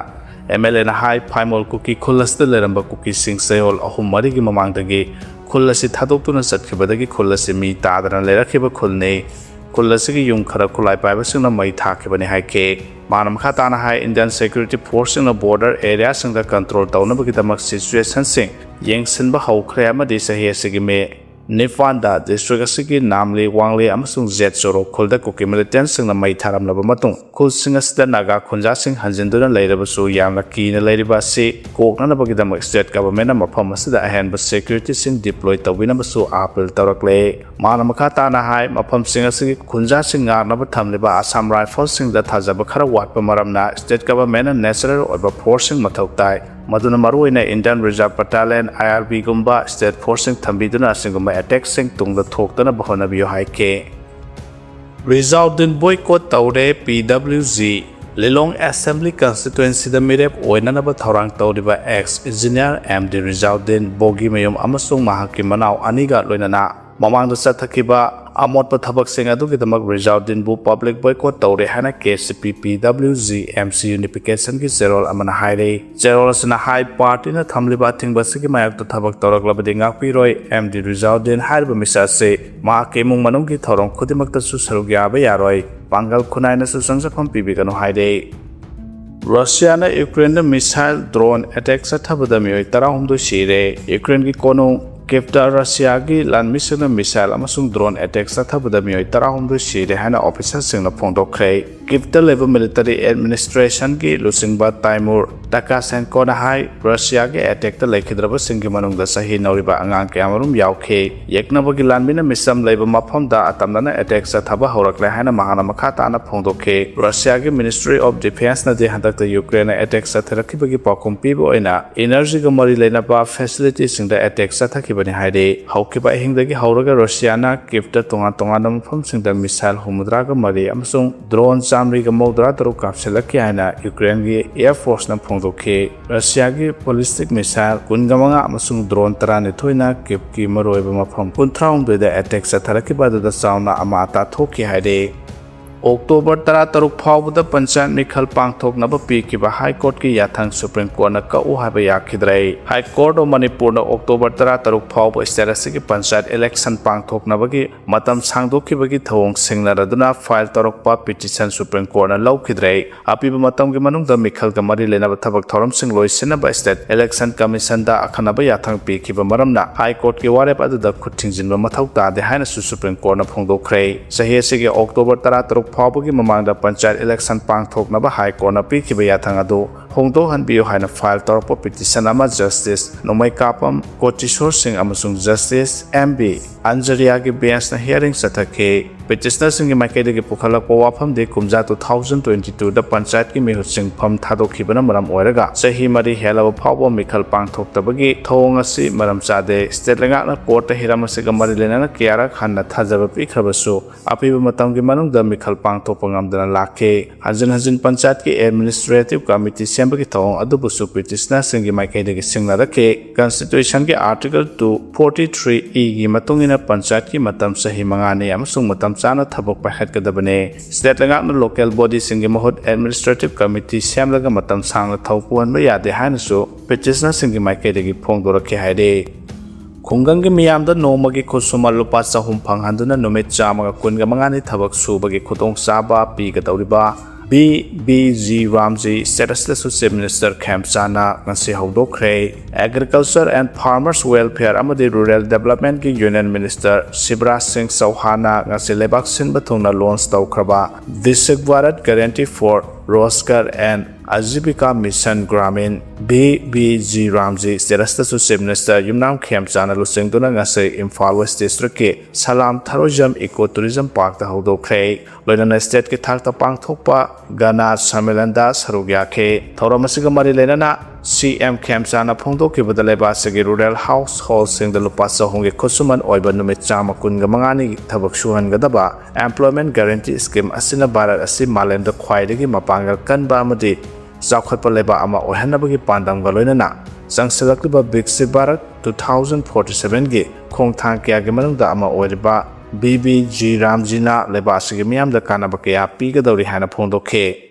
ꯑꯦꯝ ꯑꯦꯜ ꯑꯦꯅ ꯍꯥꯏ, ꯐꯥꯏꯃꯣꯜ ꯀꯨꯀꯤ ꯈꯨꯜ ꯑꯁꯤꯗ ꯂꯩꯔꯝꯕ ꯀꯨꯀꯤꯁꯤꯡ ꯆꯌꯣꯜ ꯑꯍꯨꯝ ꯃꯔꯤꯒꯤ ꯃꯃꯥꯡꯗꯒꯤ ꯈꯨꯜ ꯑꯁꯤ ꯊꯥꯗꯣꯛꯇꯨꯅ ꯆꯠꯈꯤꯕꯗꯒꯤ ꯈꯨꯜ ꯑꯁꯤ ꯃꯤ ꯇꯥꯗꯅ ꯂꯩꯔꯛꯈꯤꯕ ꯈꯨꯜꯅꯤ꯫ ꯈꯨꯜ ꯑꯁꯤꯒꯤ ꯌꯨꯝ ꯈꯔ ꯈꯨꯠꯂꯥꯏ ꯄꯥꯏꯕꯁꯤꯡꯅ ꯃꯩ ꯊꯥꯈꯤꯕꯅꯤ ꯍꯥꯏꯈꯤ꯫ ꯃꯥꯅ ꯃꯈꯥ ꯇꯥꯅ ꯍꯥꯏ, ꯏꯟꯗꯤꯌꯟ ꯁꯦꯀ꯭ꯌꯨꯔꯤꯇꯤ ꯐꯣꯔꯁꯁꯤꯡꯅ ꯕꯣꯔꯗꯔ ꯑꯦꯔꯤꯌꯥꯁꯤꯡꯗ ꯀꯟꯇ꯭ꯔꯣꯜ ꯇꯧꯅꯕꯒꯤꯗꯃꯛ ꯁꯤꯆꯨꯋꯦꯁꯟꯁꯤꯡ ꯌꯦꯡꯁꯤꯟꯕ ꯍꯧꯈ꯭ꯔꯦ ꯑꯃꯗꯤ ꯆꯍꯤ ꯑꯁꯤꯒꯤ ꯃꯦ ꯅꯤꯄꯥꯟꯗ ꯗꯤꯁꯇ꯭ꯔꯤꯛ ꯑꯁꯤꯒꯤ ꯅꯥꯝꯂꯤ, ꯋꯥꯡꯂꯤ ꯑꯃꯁꯨꯡ ꯖꯦꯠ ꯆꯣꯔꯣ ꯈꯨꯜꯗ ꯀꯨꯀꯤ ꯃꯤꯂꯤꯇꯦꯟꯁꯤꯡꯅ ꯃꯩ ꯊꯥꯔꯝꯂꯕ ꯃꯇꯨꯡ ꯈꯨꯜꯁꯤꯡ ꯑꯁꯤꯗ ꯅꯥꯒꯥ ꯈꯨꯟꯖꯥꯁꯤꯡ ꯍꯟꯖꯤꯟꯗꯨꯅ ꯂꯩꯔꯕꯁꯨ ꯌꯥꯝꯅ ꯀꯤꯅ ꯂꯩꯔꯤꯕ ꯑꯁꯤ ꯀꯣꯛꯅꯅꯕꯒꯤꯗꯃꯛ ꯁ꯭ꯇꯦꯠ ꯒꯚꯔꯟꯃꯦꯟꯠꯅ ꯃꯐꯝ ꯑꯁꯤꯗ ꯑꯍꯦꯟꯕ ꯁꯦꯀ꯭ꯌꯨꯔꯤꯇꯤꯁꯤꯡ ꯗꯤꯄ꯭ꯂꯣꯏ ꯇꯧꯕꯤꯅꯕꯁꯨ ꯑꯥꯄꯤꯜ ꯇꯧꯔꯛꯂꯦ꯫ ꯃꯥꯅ ꯃꯈꯥ ꯇꯥꯅ ꯍꯥꯏ, ꯃꯐꯝꯁꯤꯡ ꯑꯁꯤꯒꯤ ꯈꯨꯟꯖꯥꯁꯤꯡ ꯉꯥꯛꯅꯕ ꯊꯝꯂꯤꯕ ꯑꯁꯥꯝ ꯔꯥꯏꯐꯜꯁꯤꯡꯗ ꯊꯥꯖꯕ ꯈꯔ ꯋꯥꯠꯄ ꯃꯔꯝꯅ ꯁ꯭ꯇꯦꯠ ꯒꯚꯔꯟꯃꯦꯟꯠꯅ ꯅꯦꯆꯔꯦꯜ ꯑꯣꯏꯕ ꯐꯣꯔꯁꯁꯤꯡ ꯃꯊꯧ ꯇꯥꯏ꯫ ꯃꯗꯨꯅ ꯃꯔꯨꯑꯣꯏꯅ ꯏꯟꯗꯤꯌꯟ ꯔꯤꯖꯔꯚ ꯕꯠꯇꯥꯂꯤꯌꯟ, ꯑꯥꯏ ꯑꯥꯔ ꯕꯤꯒꯨꯝꯕ ꯁ꯭ꯇꯦꯠ ꯐꯣꯔꯁꯁꯤꯡ ꯊꯝꯕꯤꯗꯨꯅ ꯑꯁꯤꯒꯨꯝꯕ ꯑꯦꯇꯦꯛꯁꯤꯡ ꯇꯨꯡꯗ ꯊꯣꯛꯇꯅꯕ ꯍꯣꯠꯅꯕꯤꯌꯨ ꯍꯥꯏꯈꯤ꯫ ꯔꯤꯖꯥꯎꯗꯤꯟ ꯕꯣꯏꯀꯣꯠ ꯇꯧꯔꯦ, ꯄꯤ ꯗꯕ꯭ꯂꯤꯎ ꯖꯤ꯫ ꯂꯤꯂꯣꯡ ꯑꯦꯁꯦꯝꯕ꯭ꯂꯤ ꯀꯟꯁꯇꯤꯇ꯭ꯋꯦꯟꯁꯤꯗ ꯃꯤꯔꯦꯞ ꯑꯣꯏꯅꯅꯕ ꯊꯧꯔꯥꯡ ꯇꯧꯔꯤꯕ ꯑꯦꯛꯁ ꯏꯟꯖꯤꯅꯤꯌꯥꯔ ꯑꯦꯝ ꯗꯤ ꯔꯤꯖꯥꯎꯗꯤꯟ, ꯕꯣꯒꯤꯃꯌꯨꯝ ꯑꯃꯁꯨꯡ ꯃꯍꯥꯛꯀꯤ ꯃꯅꯥꯎ ꯑꯅꯤꯒ ꯂꯣꯏꯅꯅ ꯃꯃꯥꯡꯗ ꯆꯠꯊꯈꯤꯕ ꯑꯃꯣꯠꯄ ꯊꯕꯛꯁꯤꯡ ꯑꯗꯨꯒꯤꯗꯃꯛ ꯔꯤꯖꯥꯎꯗꯤꯟꯕꯨ public boycott ꯇꯧꯔꯦ ꯍꯥꯏꯅ K C P P W G M C Unification ꯒꯤ ꯆꯦꯔꯣꯜ ꯑꯃꯅ ꯍꯥꯏꯔꯦ꯫ ꯆꯦꯔꯣꯜ ꯑꯁꯤꯅ ꯍꯥꯏ, party ꯅ ꯊꯝꯂꯤꯕ ꯑꯊꯤꯡꯕ ꯑꯁꯤꯒꯤ ꯃꯥꯌꯣꯛꯇ ꯊꯕꯛ ꯇꯧꯔꯛꯂꯕꯗꯤ ꯉꯥꯛꯄꯤꯔꯣꯏ꯫ M D ꯔꯤꯖꯥꯎꯗꯤꯟ ꯍꯥꯏꯔꯤꯕ ꯃꯤꯁꯛ ꯑꯁꯤ ꯃꯍꯥꯛꯀꯤ ꯏꯃꯨꯡ ꯃꯅꯨꯡꯒꯤ ꯊꯧꯔꯝ ꯈꯨꯗꯤꯡꯃꯛꯇꯁꯨ ꯁꯔꯨꯛ ꯌꯥꯕ ꯌꯥꯔꯣꯏ꯫ ꯄꯥꯡꯒꯜ ꯈꯨꯅꯥꯏꯅꯁꯨ ꯆꯪꯖꯐꯝ ꯄꯤꯕꯤꯒꯅꯨ ꯍꯥꯏꯔꯦ꯫ ꯔꯁꯤꯌꯥꯅ ꯌꯨꯀ꯭ꯔꯦꯟꯗ missile drone attack ꯆꯠꯊꯕꯗ ꯃꯤꯑꯣꯏ ꯇꯔꯥꯍꯨꯝꯗꯣꯏ ꯁꯤꯔꯦ꯫ ꯌꯨꯀ꯭ꯔꯦꯟꯒꯤ ꯀꯣꯅꯨꯡ ꯀꯤꯞꯇ ꯔꯁꯤꯌꯥꯒꯤ ꯂꯥꯟꯃꯤꯁꯤꯡꯅ missile ꯑꯃꯁꯨꯡ drone attack ꯆꯠꯊꯕꯗ ꯃꯤꯑꯣꯏ ꯇꯔꯥꯍꯨꯝꯗꯣꯏ ꯁꯤꯔꯦ ꯍꯥꯏꯅ officer ꯁꯤꯡꯅ ꯐꯣꯡꯗꯣꯛꯈ꯭ꯔꯦ꯫ ꯀꯤꯞꯇ ꯂꯩꯕ military administration ꯒꯤ ꯂꯨꯆꯤꯡꯕ ꯇꯥꯏꯃꯨꯔ ꯇꯀꯥꯁꯦꯟꯀꯣꯅ ꯍꯥꯏ, ꯔꯁꯤꯌꯥꯒꯤ attack ꯇ ꯂꯩꯈꯤꯗ꯭ꯔꯕꯁꯤꯡꯒꯤ ꯃꯅꯨꯡꯗ ꯆꯍꯤ ꯅꯧꯔꯤꯕ ꯑꯉꯥꯡ ꯀꯌꯥꯃꯔꯨꯝ ꯌꯥꯎꯈꯤ꯫ ꯌꯦꯛꯅꯕꯒꯤ ꯂꯥꯟꯃꯤꯅ ꯃꯤꯆꯝ ꯂꯩꯕ ꯃꯐꯝꯗ ꯑꯇꯝꯅꯅ attack ꯆꯠꯊꯕ ꯍꯧꯔꯛꯂꯦ ꯍꯥꯏꯅ ꯃꯍꯥꯛꯅ ꯃꯈꯥ ꯇꯥꯅ ꯐꯣꯡꯗꯣꯛꯈꯤ꯫ ꯔꯁꯤꯌꯥꯒꯤ Ministry of Defence ꯅꯗꯤ ꯍꯟꯗꯛꯇ ꯌꯨꯀ꯭ꯔꯦꯟꯅ attack ꯆꯠꯊꯔꯛꯈꯤꯕꯒꯤ ꯄꯥꯎꯈꯨꯝ ꯄꯤꯕ ꯑꯣꯏꯅ energy ꯒ ꯃꯔꯤ ꯂꯩꯅꯕ facility ꯁꯤꯡꯗ attack ꯆꯠꯊꯈꯤꯕꯅꯤ ꯍꯥꯏꯔꯤ꯫ ꯍꯧꯈꯤꯕ ꯑꯍꯤꯡꯗꯒꯤ ꯍꯧꯔꯒ ꯔꯁꯤꯌꯥꯅ ꯀꯤꯞꯇ ꯇꯣꯉꯥꯟ ꯇꯣꯉꯥꯟꯕ ꯃꯐꯝꯁꯤꯡꯗ missile ꯍꯨꯝꯐꯨꯇꯔꯥꯒ ꯃꯔꯤ ꯑꯃꯁꯨꯡ drone ꯆꯥꯃꯔꯤꯒ ꯃꯧꯗ꯭ꯔꯥ ꯇꯔꯨꯛ ꯀꯥꯞꯁꯤꯜꯂꯛꯈꯤ ꯍꯥꯏꯅ ꯌꯨꯀ꯭ꯔꯦꯟꯒꯤ Air Force ꯅ ꯐꯣꯡꯗꯣꯛꯈꯤ꯫ ꯔꯁꯤꯌꯥꯒꯤ ballistic missile ꯀꯨꯟꯒ ꯃꯉꯥ ꯑꯃꯁꯨꯡ drone ꯇꯔꯥꯅꯤꯊꯣꯏꯅ ꯀꯤꯞꯀꯤ ꯃꯔꯨꯑꯣꯏꯕ ꯃꯐꯝ ꯀꯨꯟꯊ꯭ꯔꯥꯍꯨꯝꯗꯣꯏꯗ attack ꯆꯠꯊꯔꯛꯈꯤꯕ ꯑꯗꯨꯗ ꯆꯥꯎꯅ ꯑꯃꯥ ꯑꯇꯥ ꯊꯣꯛꯈꯤ ꯍꯥꯏꯔꯤ꯫ October ꯇꯔꯥꯇꯔꯨꯛ ꯐꯥꯎꯕꯗ ꯄꯟꯆꯥꯌꯠ ꯃꯤꯈꯜ ꯄꯥꯡꯊꯣꯛꯅꯕ ꯄꯤꯈꯤꯕ High Court ꯀꯤ ꯌꯥꯊꯪ Supreme Court ꯅ ꯀꯛꯎ ꯍꯥꯏꯕ ꯌꯥꯈꯤꯗ꯭ꯔꯦ꯫ High Court of ꯃꯅꯤꯄꯨꯔꯅ October ꯇꯔꯥꯇꯔꯨꯛ ꯐꯥꯎꯕ state ꯑꯁꯤꯒꯤ ꯄꯟꯆꯥꯌꯠ election ꯄꯥꯡꯊꯣꯛꯅꯕꯒꯤ ꯃꯇꯝ ꯁꯥꯡꯗꯣꯛꯈꯤꯕꯒꯤ ꯊꯧꯑꯣꯡ ꯁꯤꯡꯅꯔꯗꯨꯅ file ꯇꯧꯔꯛꯄ petition Supreme Court ꯅ ꯂꯧꯈꯤꯗ꯭ꯔꯦ꯫ ꯑꯄꯤꯕ ꯃꯇꯝꯒꯤ ꯃꯅꯨꯡꯗ ꯃꯤꯈꯜꯒ ꯃꯔꯤ ꯂꯩꯅꯕ ꯊꯕꯛ ꯊꯧꯔꯝꯁꯤꯡ ꯂꯣꯏꯁꯤꯟꯅꯕ state election commission ꯗ ꯑꯈꯟꯅꯕ ꯌꯥꯊꯪ ꯄꯤꯈꯤꯕ ꯃꯔꯝꯅ High Court ꯀꯤ ꯋꯥꯔꯦꯞ ꯑꯗꯨꯗ ꯈꯨꯠ ꯊꯤꯡꯖꯤꯟꯕ ꯃꯊꯧ ꯇꯥꯗꯦ ꯍꯥꯏꯅꯁꯨ Supreme Court ꯅ ꯐꯣꯡꯗꯣꯛꯈ꯭ꯔꯦ꯫ ꯆꯍꯤ ꯑꯁꯤꯒꯤ October ꯇꯔꯥꯇꯔꯨꯛ ꯐꯥꯎꯕꯒꯤ ꯃꯃꯥꯡꯗ ꯄꯟꯆꯥꯌꯠ election ꯄꯥꯡꯊꯣꯛꯅꯕ High Court ꯅ ꯄꯤꯈꯤꯕ ꯌꯥꯊꯪ ꯑꯗꯨ ꯍꯣꯡꯗꯣꯛꯍꯟꯕꯤꯌꯨ ꯍꯥꯏꯅ file ꯇꯧꯔꯛꯄ petition ꯑꯃ Justice ꯅꯣꯡꯃꯩꯀꯥꯄꯝ ꯀꯣꯇꯤꯁꯣꯔ ꯁꯤꯡ ꯑꯃꯁꯨꯡ Justice M B ꯑꯟꯖꯔꯤꯌꯥꯒꯤ bench ꯅ hearing ꯆꯠꯊꯈꯤ꯫ Petitioner ꯁꯤꯡꯒꯤ ꯃꯥꯏꯀꯩꯗꯒꯤ ꯄꯨꯈꯠꯂꯛꯄ ꯋꯥꯐꯝꯗꯤ ꯀꯨꯝꯖꯥ two thousand twenty two ꯗ ꯄꯟꯆꯥꯌꯠꯀꯤ ꯃꯤꯍꯨꯠꯁꯤꯡ ꯐꯝ ꯊꯥꯗꯣꯛꯈꯤꯕꯅ ꯃꯔꯝ ꯑꯣꯏꯔꯒ ꯆꯍꯤ ꯃꯔꯤ ꯍꯦꯜꯂꯕ ꯐꯥꯎꯕ ꯃꯤꯈꯜ ꯄꯥꯡꯊꯣꯛꯇꯕꯒꯤ ꯊꯧꯑꯣꯡ ꯑꯁꯤ ꯃꯔꯝ ꯆꯥꯗꯦ꯫ State ꯂꯩꯉꯥꯛꯅ court ꯇ ꯍꯤꯔꯝ ꯑꯁꯤꯒ ꯃꯔꯤ ꯂꯩꯅꯅ ꯀꯌꯥꯔꯛ ꯍꯟꯅ ꯊꯥꯖꯕ ꯄꯤꯈ꯭ꯔꯕꯁꯨ ꯑꯄꯤꯕ ꯃꯇꯝꯒꯤ ꯃꯅꯨꯡꯗ ꯃꯤꯈꯜ ꯄꯥꯡꯊꯣꯛꯄ ꯉꯝꯗꯅ ꯂꯥꯛꯈꯤ꯫ ꯍꯟꯖꯤꯟ ꯍꯟꯖꯤꯟ ꯄꯟꯆꯥꯌꯠꯀꯤ administrative committee ꯁꯦꯝꯕꯒꯤ ꯊꯧꯑꯣꯡ ꯑꯗꯨꯕꯨꯁꯨ ꯄ꯭ꯔꯤꯇꯤꯁꯅꯔꯁꯤꯡꯒꯤ ꯃꯥꯏꯀꯩꯗꯒꯤ ꯁꯤꯡꯅꯔꯛꯈꯤ꯫ ꯀꯟꯁꯇꯤꯇ꯭ꯌꯨꯁꯟꯒꯤ ꯑꯥꯔꯇꯤꯀꯜ ꯇꯨ ꯐꯣꯔꯇꯤ ꯊ꯭ꯔꯤ ꯏꯒꯤ ꯃꯇꯨꯡ ꯏꯟꯅ ꯄꯟꯆꯥꯌꯠꯀꯤ ꯃꯇꯝ ꯆꯍꯤ ꯃꯉꯥꯅꯤ ꯑꯃꯁꯨꯡ ꯃꯇꯝ ꯆꯥꯅ ꯊꯕꯛ ꯄꯥꯏꯈꯠꯀꯗꯕꯅꯤ꯫ ꯁ꯭ꯇꯦꯠ ꯂꯩꯉꯥꯛꯅ ꯂꯣꯀꯦꯜ ꯕꯣꯗꯤꯁꯤꯡꯒꯤ ꯃꯍꯨꯠ ꯑꯦꯗꯃꯤꯅꯤꯁꯇ꯭ꯔꯦꯇꯤꯚ ꯀꯃꯤꯇꯤ ꯁꯦꯝꯂꯒ ꯃꯇꯝ ꯁꯥꯡꯅ ꯊꯧ ꯄꯨꯍꯟꯕ ꯌꯥꯗꯦ ꯍꯥꯏꯅꯁꯨ ꯄ꯭ꯔꯤꯇꯤꯁꯅꯔꯁꯤꯡꯒꯤ ꯃꯥꯏꯀꯩꯗꯒꯤ ꯐꯣꯡꯗꯣꯔꯛꯈꯤ ꯍꯥꯏꯔꯤ꯫ ꯈꯨꯡꯒꯪꯒꯤ ꯃꯤꯌꯥꯝꯗ ꯅꯣꯡꯃꯒꯤ ꯈꯨꯠꯁꯨꯃꯟ ꯂꯨꯄꯥ ꯆꯍꯨꯝ ꯐꯪꯍꯟꯗꯨꯅ ꯅꯨꯃꯤꯠ ꯆꯥꯝꯃꯒ ꯀꯨꯟꯒ ꯃꯉꯥꯅꯤ ꯊꯕꯛ ꯁꯨꯕꯒꯤ ꯈꯨꯗꯣꯡꯆꯥꯕ ꯄꯤꯒꯗꯧꯔꯤꯕ ꯕꯤ ꯕꯤ ꯖꯤ ꯔꯥꯝꯖꯤ ꯁ꯭ꯇꯦꯇꯁꯇꯁꯨ ꯆꯤꯐ ꯃꯤꯅꯤꯁꯇꯔ ꯈꯦꯝꯆꯥꯅ ꯉꯁꯤ ꯍꯧꯗꯣꯛꯈ꯭ꯔꯦ꯫ ꯑꯦꯒ꯭ꯔꯤꯀꯜꯆꯔ ꯑꯦꯟ ꯐꯥꯔꯃꯔꯁ ꯋꯦꯜꯐꯤꯌꯔ ꯑꯃꯗꯤ ꯔꯨꯔꯦꯜ ꯗꯦꯕꯂꯞꯃꯦꯟꯠꯀꯤ ꯌꯨꯅꯤꯌꯟ ꯃꯤꯅꯤꯁꯇꯔ ꯁꯤꯕꯔꯥꯖ ꯁꯤꯡ ꯆꯧꯍꯥꯟꯅ ꯉꯁꯤ ꯂꯩꯕꯥꯛ ꯁꯤꯟꯕ ꯊꯨꯡꯅ ꯂꯣꯟꯆ ꯇꯧꯈ꯭ꯔꯕ ꯚꯤꯁꯤꯛ Bharat guarantee for Rozgar and Ajeevika mission Gramin B B G Ramji ꯁ꯭ꯇꯦꯇꯁꯇꯁꯨ ꯆꯤꯐ ꯃꯤꯅꯤꯁꯇꯔ ꯌꯨꯝꯅꯥꯝ ꯈꯦꯝꯆꯥꯅ ꯂꯨꯆꯤꯡꯗꯨꯅ ꯉꯁꯤ ꯏꯝꯐꯥꯜ ꯋꯦꯁ ꯗꯤꯁꯇ꯭ꯔꯤꯛꯀꯤ ꯁꯂꯥꯝ ꯊꯔꯣꯏꯖꯝ ꯏꯀꯣ ꯇꯨꯔꯤꯖꯝ ꯄꯥꯔꯛꯇ ꯍꯧꯗꯣꯛꯈ꯭ꯔꯦ꯫ ꯂꯣꯏꯅꯅ ꯁ꯭ꯇꯦꯠꯀꯤ ꯊꯥꯛꯇ ꯄꯥꯡꯊꯣꯛꯄ ꯒꯅ ꯁꯝꯃꯦꯂꯟꯗ ꯁꯔꯨꯛ ꯌꯥꯈꯤ꯫ ꯊꯧꯔꯝ ꯑꯁꯤꯒ ꯃꯔꯤ ꯂꯩꯅꯅ ꯁꯤ ꯑꯦꯝ ꯈꯦꯝꯆꯥꯅ ꯐꯣꯡꯗꯣꯛꯈꯤꯕꯗ ꯂꯩꯕꯥꯛ ꯑꯁꯤꯒꯤ ꯔꯨꯔꯦꯜ ꯍꯥꯎꯁ ꯍꯣꯜꯁꯤꯡꯗ ꯂꯨꯄꯥ ꯆꯍꯨꯝꯒꯤ ꯈꯨꯠꯁꯨꯃꯟ ꯑꯣꯏꯕ ꯅꯨꯃꯤꯠ ꯆꯥꯝꯃ ꯀꯨꯟꯒ ꯃꯉꯥꯅꯤ ꯊꯕꯛ ꯁꯨꯍꯟꯒꯗꯕ ꯑꯦꯝꯄ꯭ꯂꯣꯏꯃꯦꯟꯠ ꯒꯥꯔꯦꯟꯇꯤ ꯁ꯭ꯀꯤꯝ ꯑꯁꯤꯅ ꯚꯥꯔꯠ ꯑꯁꯤ ꯃꯥꯂꯦꯝꯗ ꯈ꯭ꯋꯥꯏꯗꯒꯤ ꯃꯄꯥꯡꯒꯜ ꯀꯟꯕ ꯑꯃꯗꯤ ꯆꯥꯎꯈꯠꯄ ꯂꯩꯕꯥꯛ ꯑꯃ ꯑꯣꯏꯍꯟꯅꯕꯒꯤ ꯄꯥꯟꯗꯝꯒ ꯂꯣꯏꯅꯅ ꯆꯪꯁꯤꯜꯂꯛꯂꯤꯕ ꯕꯤꯛꯁꯤꯠ ꯚꯥꯔꯠ ꯇꯨ ꯊꯥꯎꯖꯟ ꯐꯣꯔꯇꯤ ꯁꯚꯦꯟꯒꯤ ꯈꯣꯡꯊꯥꯡ ꯀꯌꯥꯒꯤ ꯃꯅꯨꯡꯗ ꯑꯃ ꯑꯣꯏꯔꯤꯕ ꯕꯤ ꯕꯤ ꯖꯤ ꯔꯥꯝꯖꯤꯅ ꯂꯩꯕꯥꯛ ꯑꯁꯤꯒꯤ ꯃꯤꯌꯥꯝꯗ ꯀꯥꯟꯅꯕ ꯀꯌꯥ ꯄꯤꯒꯗꯧꯔꯤ ꯍꯥꯏꯅ ꯐꯣꯡꯗꯣꯛꯈꯤ꯫